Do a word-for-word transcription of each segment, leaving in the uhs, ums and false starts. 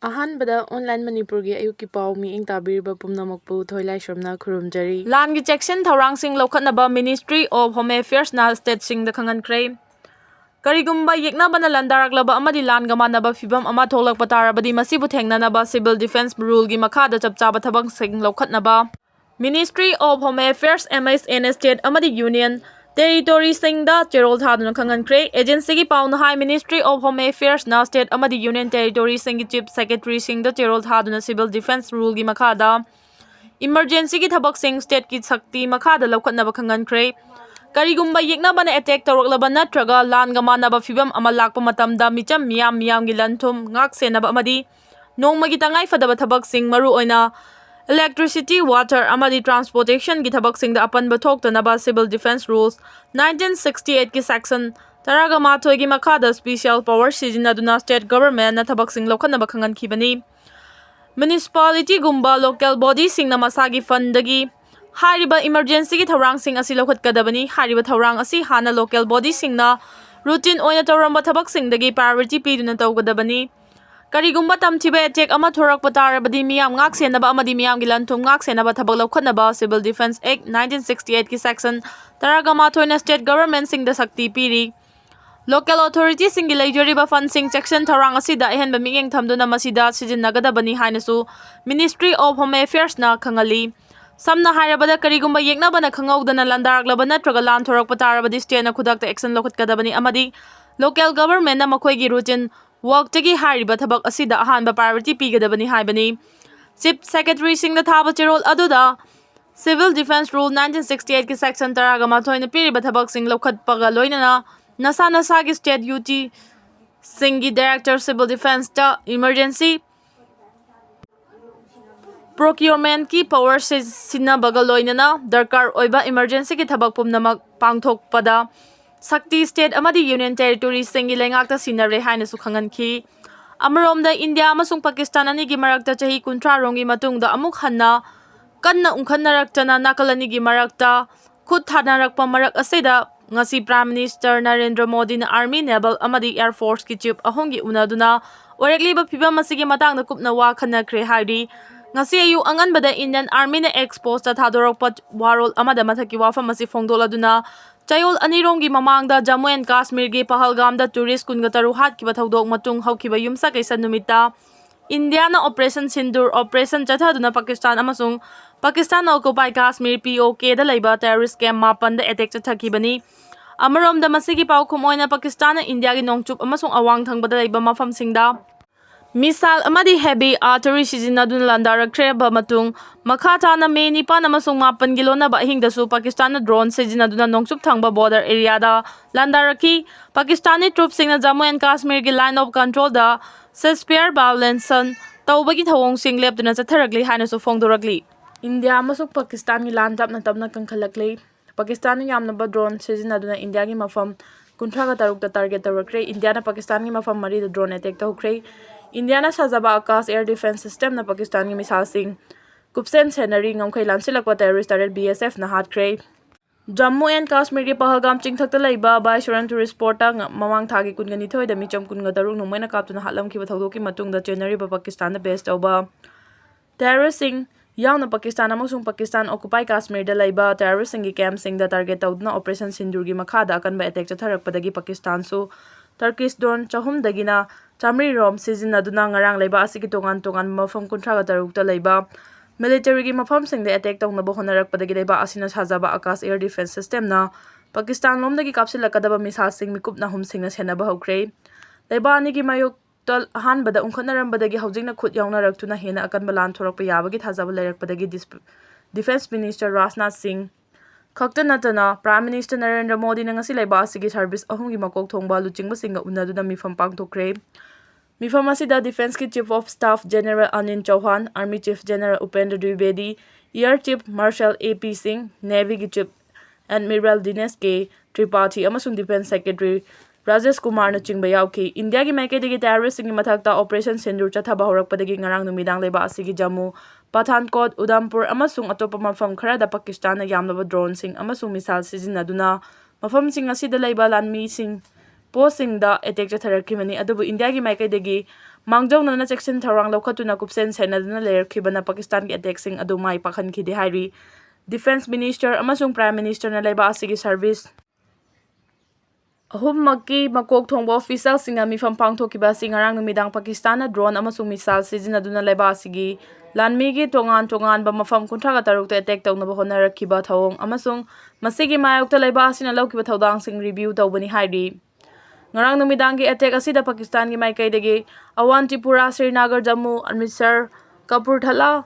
ꯑꯍꯥꯟꯕꯗ ꯑꯣꯟꯂꯥꯏꯟ ꯃꯅꯤꯄꯨꯔꯒꯤ ꯑꯌꯨꯛꯀꯤ ꯄꯥꯎ ꯃꯤꯠꯌꯦꯡ ꯇꯥꯕꯤꯔꯤꯕ ꯄꯨꯝꯅꯃꯛꯄꯨ ꯊꯣꯏꯂꯥꯏꯁ꯭ꯔꯝꯅ ꯈꯨꯔꯨꯝꯖꯔꯤ꯫ ꯂꯥꯟꯒꯤ ꯆꯦꯛꯁꯤꯟ ꯊꯧꯔꯥꯡꯁꯤꯡ ꯂꯧꯈꯠꯅꯕ Ministry of Home Affairsꯅ stateꯁꯤꯡꯗ ꯈꯪꯍꯟꯈ꯭ꯔꯦ꯫ ꯀꯔꯤꯒꯨꯝꯕ ꯌꯦꯛꯅꯕꯅ ꯂꯥꯟꯗꯥꯔꯛꯂꯕ ꯑꯃꯗꯤ ꯂꯥꯟꯒ ꯃꯥꯟꯅꯕ ꯐꯤꯚꯝ ꯑꯃ ꯊꯣꯛꯂꯛꯄ ꯇꯥꯔꯕꯗꯤ, ꯃꯁꯤꯕꯨ ꯊꯦꯡꯅꯅꯕ Civil Defence Ruleꯒꯤ ꯃꯈꯥꯗ ꯆꯞ ꯆꯥꯕ ꯊꯕꯛꯁꯤꯡ ꯂꯧꯈꯠꯅꯕ Ministry of Home Affairs, M H N state ꯑꯃꯗꯤ Union Territoryꯁꯤꯡꯗ ꯆꯦꯔꯣꯜ ꯊꯥꯗꯨꯅ ꯈꯪꯍꯟꯈ꯭ꯔꯦ꯫ Agencyꯒꯤ ꯄꯥꯎꯅ ꯍꯥꯏ, Ministry of Home Affairsꯅ state ꯑꯃꯗꯤ Union Territoryꯁꯤꯡꯒꯤ Chief Secretaryꯁꯤꯡꯗ ꯆꯦꯔꯣꯜ ꯊꯥꯗꯨꯅ Civil Defence Ruleꯒꯤ ꯃꯈꯥꯗ emergencyꯒꯤ ꯊꯕꯛꯁꯤꯡ stateꯀꯤ ꯁꯛꯇꯤ ꯃꯈꯥꯗ ꯂꯧꯈꯠꯅꯕ ꯈꯪꯍꯟꯈ꯭ꯔꯦ꯫ ꯀꯔꯤꯒꯨꯝꯕ ꯌꯦꯛꯅꯕꯅ attack ꯇꯧꯔꯛꯂꯕ ꯅꯠꯇ꯭ꯔꯒ ꯂꯥꯟꯒ ꯃꯥꯟꯅꯕ ꯐꯤꯚꯝ ꯑꯃ ꯂꯥꯛꯄ ꯃꯇꯝꯗ ꯃꯤꯆꯝ ꯃꯤꯌꯥꯝ, ꯃꯤꯌꯥꯝꯒꯤ ꯂꯟ-ꯊꯨꯝ ꯉꯥꯛ-ꯁꯦꯟꯅꯕ ꯑꯃꯗꯤ ꯅꯣꯡꯃꯒꯤ ꯇꯉꯥꯏ ꯐꯗꯕ ꯊꯕꯛꯁꯤꯡ, ꯃꯔꯨꯑꯣꯏꯅ electricity, water ꯑꯃꯗꯤ transportationꯒꯤ ꯊꯕꯛꯁꯤꯡꯗ ꯑꯄꯟꯕ ꯊꯣꯛꯇꯅꯕ Civil Defence Rules nineteen sixty eightꯀꯤ section ꯇꯔꯥꯒ ꯃꯥꯊꯣꯏꯒꯤ ꯃꯈꯥꯗ special power ꯁꯤꯖꯤꯟꯅꯗꯨꯅ state governmentꯅ ꯊꯕꯛꯁꯤꯡ ꯂꯧꯈꯠꯅꯕ ꯈꯪꯍꯟꯈꯤꯕꯅꯤ꯫ Municipalityꯒꯨꯝꯕ local bodyꯁꯤꯡꯅ ꯃꯁꯥꯒꯤ fundꯗꯒꯤ ꯍꯥꯏꯔꯤꯕ emergencyꯒꯤ ꯊꯧꯔꯥꯡꯁꯤꯡ ꯑꯁꯤ ꯂꯧꯈꯠꯀꯗꯕꯅꯤ꯫ ꯍꯥꯏꯔꯤꯕ ꯊꯧꯔꯥꯡ ꯑꯁꯤ ꯍꯥꯟꯅ local bodyꯁꯤꯡꯅ routine ꯑꯣꯏꯅ ꯇꯧꯔꯝꯕ ꯊꯕꯛꯁꯤꯡꯗꯒꯤ priority ꯄꯤꯗꯨꯅ ꯇꯧꯒꯗꯕꯅꯤ꯫ ꯀꯔꯤꯒꯨꯝꯕ ꯇꯝꯊꯤꯕ attack ꯑꯃ ꯊꯣꯔꯛꯄ ꯇꯥꯔꯕꯗꯤ, ꯃꯤꯌꯥꯝ ꯉꯥꯛ-ꯁꯦꯟꯅꯕ ꯑꯃꯗꯤ ꯃꯤꯌꯥꯝꯒꯤ ꯂꯟ-ꯊꯨꯝ ꯉꯥꯛ-ꯁꯦꯟꯅꯕ ꯊꯕꯛ ꯂꯧꯈꯠꯅꯕ Civil Defence Act nineteen sixty eightꯀꯤ section ꯇꯔꯥꯒ ꯃꯥꯊꯣꯏꯅ state governmentꯁꯤꯡꯗ ꯁꯛꯇꯤ ꯄꯤꯔꯤ꯫ Local authorityꯁꯤꯡꯒꯤ ꯂꯩꯖꯔꯤꯕ fundꯁꯤꯡ ꯆꯦꯛꯁꯤꯟ ꯊꯧꯔꯥꯡ ꯑꯁꯤꯗ ꯑꯍꯦꯟꯕ ꯃꯤꯠꯌꯦꯡ ꯊꯝꯗꯨꯅ ꯃꯁꯤꯗ ꯁꯤꯖꯤꯟꯅꯒꯗꯕꯅꯤ ꯍꯥꯏꯅꯁꯨ Ministry of Home Affairsꯅ ꯈꯪꯍꯜꯂꯤ꯫ ꯁꯝꯅ ꯍꯥꯏꯔꯕꯗ, ꯀꯔꯤꯒꯨꯝꯕ ꯌꯦꯛꯅꯕꯅ ꯈꯪꯍꯧꯗꯅ ꯂꯥꯟꯗꯥꯔꯛꯂꯕ ꯅꯠꯇ꯭ꯔꯒ ꯂꯥꯟ ꯊꯣꯔꯛꯄ ꯇꯥꯔꯕꯗꯤ, stateꯅ ꯈꯨꯗꯛꯇ action ꯂꯧꯈꯠꯀꯗꯕꯅꯤ ꯑꯃꯗꯤ local governmentꯅ ꯃꯈꯣꯏꯒꯤ routine workꯇꯒꯤ ꯍꯥꯏꯔꯤꯕ ꯊꯕꯛ ꯑꯁꯤꯗ ꯑꯍꯥꯟꯕ priority ꯄꯤꯒꯗꯕꯅꯤ ꯍꯥꯏꯕꯅꯤ꯫ Chief Secretaryꯁꯤꯡꯗ ꯊꯥꯕ ꯆꯦꯔꯣꯜ ꯑꯗꯨꯗ Civil Defence Rule nineteen sixty eightꯀꯤ section ꯇꯔꯥꯒ ꯃꯥꯊꯣꯏꯅ ꯄꯤꯔꯤꯕ ꯊꯕꯛꯁꯤꯡ ꯂꯧꯈꯠꯄꯒ ꯂꯣꯏꯅꯅ ꯅꯁꯥ ꯅꯁꯥꯒꯤ state UTꯁꯤꯡꯒꯤ Director Civil Defenceꯇ emergency procurementꯀꯤ power ꯁꯤꯖꯤꯟꯅꯕꯒ ꯂꯣꯏꯅꯅ ꯗꯔꯀꯥꯔ ꯑꯣꯏꯕ emergencyꯒꯤ ꯊꯕꯛ ꯄꯨꯝꯅꯃꯛ ꯄꯥꯡꯊꯣꯛꯄꯗ ꯁꯛꯇꯤ state ꯑꯃꯗꯤ Union Territoryꯁꯤꯡꯒꯤ ꯂꯩꯉꯥꯛꯇ ꯁꯤꯟꯅꯔꯦ ꯍꯥꯏꯅꯁꯨ ꯈꯪꯍꯟꯈꯤ꯫ ꯑꯃꯔꯣꯝꯗ, ꯏꯟꯗꯤꯌꯥ ꯑꯃꯁꯨꯡ ꯄꯥꯀꯤꯁꯇꯥꯟ ꯑꯅꯤꯒꯤ ꯃꯔꯛꯇ ꯆꯍꯤ ꯀꯨꯟꯊ꯭ꯔꯥ ꯔꯣꯝꯒꯤ ꯃꯇꯨꯡꯗ ꯑꯃꯨꯛ ꯍꯟꯅ ꯀꯟꯅ ꯎꯪꯈꯠꯅꯔꯛꯇꯅ ꯅꯥꯀꯜ ꯑꯅꯤꯒꯤ ꯃꯔꯛꯇ ꯈꯨꯠ ꯊꯥꯅꯔꯛꯄ ꯃꯔꯛ ꯑꯁꯤꯗ, ꯉꯁꯤ Prime Minister ꯅꯔꯦꯟꯗ꯭ꯔ ꯃꯣꯗꯤꯅ Army, Naval ꯑꯃꯗꯤ Air Forceꯀꯤ chief ꯑꯍꯨꯝꯒꯤ ꯎꯅꯗꯨꯅ ꯑꯣꯏꯔꯛꯂꯤꯕ ꯐꯤꯕꯝ ꯑꯁꯤꯒꯤ ꯃꯇꯥꯡꯗ ꯀꯨꯞꯅ ꯋꯥ ꯈꯟꯅꯈ꯭ꯔꯦ ꯍꯥꯏꯔꯤ꯫ ꯉꯁꯤ ꯑꯌꯨꯛ ꯑꯉꯟꯕꯗ Indian Armyꯅ X Postꯇ ꯊꯥꯗꯣꯔꯛꯄ ꯋꯥꯔꯣꯜ ꯑꯃꯗ ꯃꯊꯛꯀꯤ ꯋꯥꯐꯝ ꯑꯁꯤ ꯐꯣꯡꯗꯣꯛꯂꯗꯨꯅ, ꯆꯌꯣꯜ ꯑꯅꯤꯔꯣꯝꯒꯤ ꯃꯃꯥꯡꯗ Jammu and Kashmirꯒꯤ ꯄꯍꯜꯒꯥꯝꯗ tourist ꯀꯨꯟꯒ ꯇꯔꯨꯛ ꯍꯥꯠꯈꯤꯕ ꯊꯧꯗꯣꯛ ꯃꯇꯨꯡ ꯍꯧꯈꯤꯕ ꯌꯨꯝꯁꯀꯩꯁ ꯅꯨꯃꯤꯠꯇ Indiaꯅ Operation Sindoor operation ꯆꯠꯊꯗꯨꯅ Pakistan ꯑꯃꯁꯨꯡ Pakistan Occupied Kashmir, P O Kꯗ ꯂꯩꯕ terrorist camp ꯃꯥꯄꯟꯗ attack ꯆꯠꯊꯈꯤꯕꯅꯤ꯫ ꯑꯃꯔꯣꯝꯗ, ꯃꯁꯤꯒꯤ ꯄꯥꯎꯈꯨꯝ ꯑꯣꯏꯅ Pakistanꯅ Indiaꯒꯤ ꯅꯣꯡꯆꯨꯞ ꯑꯃꯁꯨꯡ ꯑꯋꯥꯡ ꯊꯪꯕꯗ ꯂꯩꯕ ꯃꯐꯝꯁꯤꯡꯗ missile ꯑꯃꯗꯤ heavy artillery ꯁꯤꯖꯤꯟꯅꯗꯨꯅ ꯂꯥꯟꯗꯥꯔꯛꯈ꯭ꯔꯕ ꯃꯇꯨꯡ, ꯃꯈꯥ ꯇꯥꯅ May ꯅꯤꯄꯥꯟ ꯑꯃꯁꯨꯡ ꯃꯥꯄꯟꯒꯤ ꯂꯣꯟꯅꯕ ꯑꯍꯤꯡꯗꯁꯨ Pakistanꯅ drone ꯁꯤꯖꯤꯟꯅꯗꯨꯅ ꯅꯣꯡꯆꯨꯞ ꯊꯪꯕ border areaꯗ ꯂꯥꯟꯗꯥꯔꯛꯈꯤ꯫ Pakistanꯒꯤ troops ꯁꯤꯡꯅ Jammu and Kashmirꯒꯤ line of controlꯗ ceasefire violation ꯇꯧꯕꯒꯤ ꯊꯧꯑꯣꯡꯁꯤꯡ ꯂꯦꯞꯇꯅ ꯆꯠꯊꯔꯛꯂꯤ ꯍꯥꯏꯅꯁꯨ ꯐꯣꯡꯗꯣꯔꯛꯂꯤ꯫ ꯏꯟꯗꯤꯌꯥ ꯑꯃꯁꯨꯡ ꯄꯥꯀꯤꯁꯇꯥꯟꯒꯤ ꯂꯥꯟ ꯇꯞꯅ ꯇꯞꯅ ꯀꯟꯈꯠꯂꯛꯂꯤ꯫ ꯄꯥꯀꯤꯁꯇꯥꯟꯅ ꯌꯥꯝꯂꯕ drone ꯁꯤꯖꯤꯟꯅꯗꯨꯅ ꯏꯟꯗꯤꯌꯥꯒꯤ ꯃꯐꯝ ꯀꯨꯟꯊ꯭ꯔꯥꯒ ꯇꯔꯨꯛꯇ target ꯇꯧꯔꯛꯈ꯭ꯔꯦ꯫ ꯏꯟꯗꯤꯌꯥꯅ ꯄꯥꯀꯤꯁꯇꯥꯟꯒꯤ ꯃꯐꯝ ꯃꯔꯤꯗ drone attack ꯇꯧꯈ꯭ꯔꯦ꯫ ꯏꯟꯗꯤꯌꯥꯅ ꯁꯥꯖꯕ Akash air defence systemꯅ ꯄꯥꯀꯤꯁꯇꯥꯟꯒꯤ missileꯁꯤꯡ ꯀꯨꯞꯁꯦꯟ ꯁꯦꯟꯅꯔꯤ꯫ ꯉꯝꯈꯩ ꯂꯥꯟꯁꯤꯜꯂꯛꯄ terrorist ꯇꯔꯦꯠ B S Fꯅ ꯍꯥꯠꯈ꯭ꯔꯦ꯫ ꯖꯝꯃꯨ and ꯀꯥꯁꯃꯤꯔꯒꯤ ꯄꯍꯜꯒꯥꯝ ꯆꯤꯡꯊꯛꯇ ꯂꯩꯕ ꯕꯥꯏꯁꯣꯔꯟ tourist spotꯇ ꯉ-, ꯃꯃꯥꯡ ꯊꯥꯒꯤ ꯀꯨꯟꯒ ꯅꯤꯊꯣꯏꯗ ꯃꯤꯆꯝ ꯀꯨꯟꯒ ꯇꯔꯨꯛ ꯅꯣꯡꯃꯩꯅ ꯀꯥꯞꯇꯨꯅ ꯍꯥꯠꯂꯝꯈꯤꯕ ꯊꯧꯗꯣꯛꯀꯤ ꯃꯇꯨꯡꯗ ꯆꯦꯟꯅꯔꯤꯕ ꯄꯥꯀꯤꯁꯇꯥꯟꯗ base ꯇꯧꯕ terroristꯁꯤꯡ ꯌꯥꯎꯅ ꯄꯥꯀꯤꯁꯇꯥꯟ ꯑꯃꯁꯨꯡ ꯄꯥꯀꯤꯁꯇꯥꯟ occupied ꯀꯥꯁꯃꯤꯔꯗ ꯂꯩꯕ terroristꯁꯤꯡꯒꯤ campꯁꯤꯡꯗ target ꯇꯧꯗꯨꯅ Operation ꯁꯤꯟꯗꯨꯔꯒꯤ ꯃꯈꯥꯗ ꯑꯀꯟꯕ attack ꯆꯠꯊꯔꯛꯄꯗꯒꯤ ꯄꯥꯀꯤꯁꯇꯥꯟꯁꯨ Turkish drone ꯆꯍꯨꯝꯗꯒꯤꯅ ꯆꯥꯃꯔꯤ ꯔꯣꯝ ꯁꯤꯖꯤꯟꯅꯗꯨꯅ ꯉꯔꯥꯡ ꯂꯩꯕꯥꯛ ꯑꯁꯤꯒꯤ ꯇꯣꯉꯥꯟ ꯇꯣꯉꯥꯟꯕ ꯃꯐꯝ ꯀꯨꯟꯊ꯭ꯔꯥꯒ ꯇꯔꯨꯛꯇ ꯂꯩꯕ militaryꯒꯤ ꯃꯐꯝꯁꯤꯡꯗ attack ꯇꯧꯅꯕ ꯍꯣꯠꯅꯔꯛꯄꯗꯒꯤ ꯂꯩꯕꯥꯛ ꯑꯁꯤꯅ ꯁꯥꯖꯕ Akash air defence systemꯅ ꯄꯥꯀꯤꯁꯇꯥꯟ ꯂꯣꯝꯗꯒꯤ ꯀꯥꯞꯁꯤꯜꯂꯛꯀꯗꯕ missileꯁꯤꯡ ꯃꯤꯀꯨꯞꯅ ꯑꯍꯨꯝꯁꯤꯡꯅ ꯁꯦꯟꯅꯕ ꯍꯧꯈ꯭ꯔꯦ꯫ ꯂꯩꯕꯥꯛ ꯑꯅꯤꯒꯤ ꯃꯥꯌꯣꯛꯇ ꯑꯍꯥꯟꯕꯗ ꯎꯪꯈꯠꯅꯔꯝꯕꯗꯒꯤ ꯍꯧꯖꯤꯛꯅ ꯈꯨꯠ ꯌꯥꯎꯅꯔꯛꯇꯨꯅ ꯍꯦꯟꯅ ꯑꯀꯟꯕ ꯂꯥꯟ ꯊꯣꯔꯛꯄ ꯌꯥꯕꯒꯤ ꯊꯥꯖꯕ ꯂꯩꯔꯛꯄꯗꯒꯤ ꯗꯤꯁ-, Defence Minister ꯔꯥꯖꯅꯥꯊ ꯁꯤꯡ ꯈꯛꯇ ꯅꯠꯇꯅ Prime Minister ꯅꯔꯦꯟꯗ꯭ꯔ ꯃꯣꯗꯤꯅ ꯉꯁꯤ ꯂꯩꯕꯥꯛ ꯑꯁꯤꯒꯤ service ꯑꯍꯨꯝꯒꯤ ꯃꯀꯣꯛ ꯊꯣꯡꯕ ꯂꯨꯆꯤꯡꯕꯁꯤꯡꯒ ꯎꯅꯗꯨꯅ ꯃꯤꯐꯝ ꯄꯥꯡꯊꯣꯛꯈ꯭ꯔꯦ꯫ ꯃꯤꯐꯝ ꯑꯁꯤꯗ Defenceꯀꯤ Chief of Staff General Anil ꯆꯧꯍꯥꯟ, Army Chief General Upendra ꯗ꯭ꯋꯤꯕꯦꯗꯤ, Air Chief Marshal A P ꯁꯤꯡ, Navyꯒꯤ Chief Admiral ꯗꯤꯅꯦꯁ ꯀꯦ ꯇ꯭ꯔꯤꯄꯥꯊꯤ ꯑꯃꯁꯨꯡ Defence Secretary ꯔꯥꯖꯦꯁ ꯀꯨꯃꯥꯔꯅꯆꯤꯡꯕ ꯌꯥꯎꯈꯤ꯫ ꯏꯟꯗꯤꯌꯥꯒꯤ ꯃꯥꯏꯀꯩꯗꯒꯤ terroristꯁꯤꯡꯒꯤ ꯃꯊꯛꯇ Operation ꯁꯤꯟꯗꯨꯔ ꯆꯠꯊꯕ ꯍꯧꯔꯛꯄꯗꯒꯤ ꯉꯔꯥꯡ ꯅꯨꯃꯤꯗꯥꯡ ꯂꯩꯕꯥꯛ ꯑꯁꯤꯒꯤ ꯖꯝꯃꯨ, ꯄꯊꯥꯟꯀꯣꯠ, ꯎꯗꯝꯄꯨꯔ ꯑꯃꯁꯨꯡ ꯑꯇꯣꯞꯄ ꯃꯐꯝ ꯈꯔꯗ ꯄꯥꯀꯤꯁꯇꯥꯟꯅ ꯌꯥꯝꯂꯕ droneꯁꯤꯡ ꯑꯃꯁꯨꯡ missile ꯁꯤꯖꯤꯟꯅꯗꯨꯅ ꯃꯐꯝꯁꯤꯡ ꯑꯁꯤꯗ ꯂꯩꯕ ꯂꯥꯟꯃꯤꯁꯤꯡ ꯄꯣꯁꯁꯤꯡꯗ ꯑꯦꯇꯦꯛ ꯆꯠꯊꯔꯛꯈꯤꯕꯅꯤ꯫ ꯑꯗꯨꯕꯨ ꯏꯟꯗꯤꯌꯥꯒꯤ ꯃꯥꯏꯀꯩꯗꯒꯤ ꯃꯥꯡꯖꯧꯅꯅ ꯆꯦꯛꯁꯤꯟ ꯊꯧꯔꯥꯡ ꯂꯧꯈꯠꯇꯨꯅ ꯀꯨꯞꯁꯦꯟ ꯁꯦꯟꯅꯗꯨꯅ ꯂꯩꯔꯛꯈꯤꯕꯅ ꯄꯥꯀꯤꯁꯇꯥꯟꯒꯤ ꯑꯦꯇꯦꯛꯁꯤꯡ ꯑꯗꯨ ꯃꯥꯏ ꯄꯥꯛꯍꯟꯈꯤꯗꯦ ꯍꯥꯏꯔꯤ꯫ ꯗꯤꯐꯦꯟꯁ ꯃꯤꯅꯤꯁꯇꯔ ꯑꯃꯁꯨꯡ ꯄ꯭ꯔꯥꯏꯝ ꯃꯤꯅꯤꯁꯇꯔꯅ ꯂꯩꯕꯥꯛ ꯑꯁꯤꯒꯤ ꯁꯔꯚꯤꯁ ꯑꯍꯨꯝꯃꯛꯀꯤ ꯃꯀꯣꯛ ꯊꯣꯡꯕ ꯑꯣꯐꯤꯁꯤꯌꯦꯜꯁꯤꯡꯅ ꯃꯤꯐꯝ ꯄꯥꯡꯊꯣꯛꯈꯤꯕ ꯑꯁꯤ ꯉꯔꯥꯡ ꯅꯨꯃꯤꯗꯥꯡ ꯄꯥꯀꯤꯁꯇꯥꯟꯅ ꯗ꯭ꯔꯣꯟ ꯑꯃꯁꯨꯡ ꯃꯤꯁꯥꯏꯜ ꯁꯤꯖꯤꯟꯅꯗꯨꯅ ꯂꯩꯕꯥꯛ ꯑꯁꯤꯒꯤ ꯂꯥꯟꯃꯤꯒꯤ ꯇꯣꯉꯥꯟ ꯇꯣꯉꯥꯟꯕ ꯃꯐꯝ ꯀꯨꯟꯊ꯭ꯔꯥꯒ ꯇꯔꯨꯛꯇ ꯑꯦꯇꯦꯛ ꯇꯧꯅꯕ ꯍꯣꯠꯅꯔꯛꯈꯤꯕ ꯊꯧꯑꯣꯡ ꯑꯃꯁꯨꯡ ꯃꯁꯤꯒꯤ ꯃꯥꯌꯣꯛꯇ ꯂꯩꯕꯥꯛ ꯑꯁꯤꯅ ꯂꯧꯈꯤꯕ ꯊꯧꯗꯥꯡꯁꯤꯡ ꯔꯤꯚꯤꯌꯨ ꯇꯧꯕꯅꯤ ꯍꯥꯏꯔꯤ꯫ ꯉꯔꯥꯡ ꯅꯨꯃꯤꯗꯥꯡꯒꯤ ꯑꯦꯇꯦꯛ ꯑꯁꯤꯗ ꯄꯥꯀꯤꯁꯇꯥꯟꯒꯤ ꯃꯥꯏꯀꯩꯗꯒꯤ ꯑꯋꯥꯟꯇꯤꯄꯨꯔꯥ, ꯁ꯭ꯔꯤꯅꯒꯔ, ꯖꯝꯃꯨ, ꯑꯃ꯭ꯔꯤꯠꯁꯔ, ꯀꯄꯨꯔꯊꯂꯥ,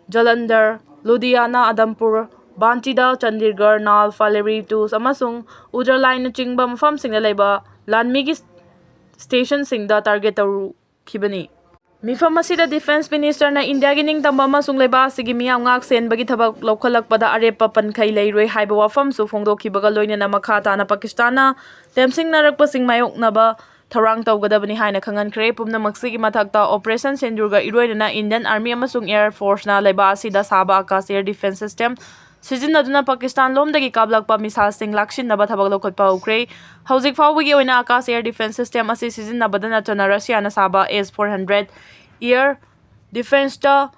ꯖꯂꯟꯙꯔ, ꯂꯨꯙꯤꯌꯥꯅꯥ, ꯑꯗꯝꯄꯨꯔ, ꯕꯥꯟꯇꯤꯗꯥ, ꯆꯟꯗꯤꯒꯔ, ꯅꯥꯜ, ꯐꯂꯦꯔꯤ, ꯇꯨꯁ ꯑꯃꯁꯨꯡ ꯎꯗꯔꯂꯥꯏꯟꯅꯆꯤꯡꯕ ꯃꯐꯝꯁꯤꯡꯗ ꯂꯩꯕ ꯂꯥꯟꯃꯤꯒꯤ ꯁ꯭ꯇꯦꯁꯟꯁꯤꯡꯗ ꯇꯥꯔꯒꯦꯠ ꯇꯧꯔꯨꯈꯤꯕꯅꯤ꯫ ꯃꯤꯐꯝ ꯑꯁꯤꯗ ꯗꯤꯐꯦꯟꯁ ꯃꯤꯅꯤꯁꯇꯔꯅ ꯏꯟꯗꯤꯌꯥꯒꯤ ꯅꯤꯡꯇꯝꯕ ꯑꯃꯁꯨꯡ ꯂꯩꯕꯥꯛ ꯑꯁꯤꯒꯤ ꯃꯤꯌꯥꯝ ꯉꯥꯛ ꯁꯦꯟꯕꯒꯤ ꯊꯕꯛ ꯂꯧꯈꯠꯂꯛꯄꯗ ꯑꯔꯦꯞꯄ ꯄꯟꯈꯩ ꯂꯩꯔꯣꯏ ꯍꯥꯏꯕ ꯋꯥꯐꯝꯁꯨ ꯐꯣꯡꯗꯣꯛꯈꯤꯕꯒ ꯂꯣꯏꯅꯅ ꯃꯈꯥ ꯇꯥꯅ ꯄꯥꯀꯤꯁꯇꯥꯟꯅ ꯇꯦꯝꯁꯤꯡꯅꯔꯛꯄꯁꯤꯡ ꯃꯥꯌꯣꯛꯅꯕ ꯊꯧꯔꯥꯡ ꯇꯧꯒꯗꯕꯅꯤ ꯍꯥꯏꯅ ꯈꯪꯍꯟꯈ꯭ꯔꯦ꯫ ꯄꯨꯝꯅꯃꯛꯁꯤꯒꯤ ꯃꯊꯛꯇ, ꯑꯣꯄꯔꯦꯁꯟ ꯁꯤꯟꯗꯨꯔꯒ ꯏꯔꯣꯏꯅꯅ ꯏꯟꯗꯤꯌꯟ ꯑꯥꯔꯃꯤ ꯑꯃꯁꯨꯡ ꯑꯦꯌꯔ ꯐꯣꯔꯁꯅ ꯂꯩꯕꯥꯛ ꯑꯁꯤꯗ ꯁꯥꯕ ꯑꯀꯥꯁ ꯑꯦꯌꯔ ꯗꯤꯐꯦꯟꯁ ꯁꯤꯁꯇꯦꯝ ꯁꯤꯖꯤꯟꯅꯗꯨꯅ ꯄꯥꯀꯤꯁꯇꯥꯟ ꯂꯣꯝꯗꯒꯤ ꯀꯥꯞꯂꯛꯄ ꯃꯤꯁꯥꯏꯜꯁꯤꯡ ꯂꯥꯛꯁꯤꯟꯅꯕ ꯊꯕꯛ ꯂꯧꯈꯠꯄ ꯍꯧꯈ꯭ꯔꯦ꯫ ꯍꯧꯖꯤꯛ ꯐꯥꯎꯕꯒꯤ ꯑꯣꯏꯅ ꯑꯀꯥꯁ ꯑꯦꯌꯔ ꯗꯤꯐꯦꯟꯁ ꯁꯤꯁꯇꯦꯝ ꯑꯁꯤ ꯁꯤꯖꯤꯟꯅꯕꯗ ꯅꯠꯇꯅ ꯔꯁꯤꯌꯥꯅ ꯁꯥꯕ ꯑꯦꯁ ꯐꯣꯔ ꯍꯟꯗ꯭ꯔꯦꯠ ꯑꯦꯌꯔ ꯗꯤꯐꯦꯟꯁꯇ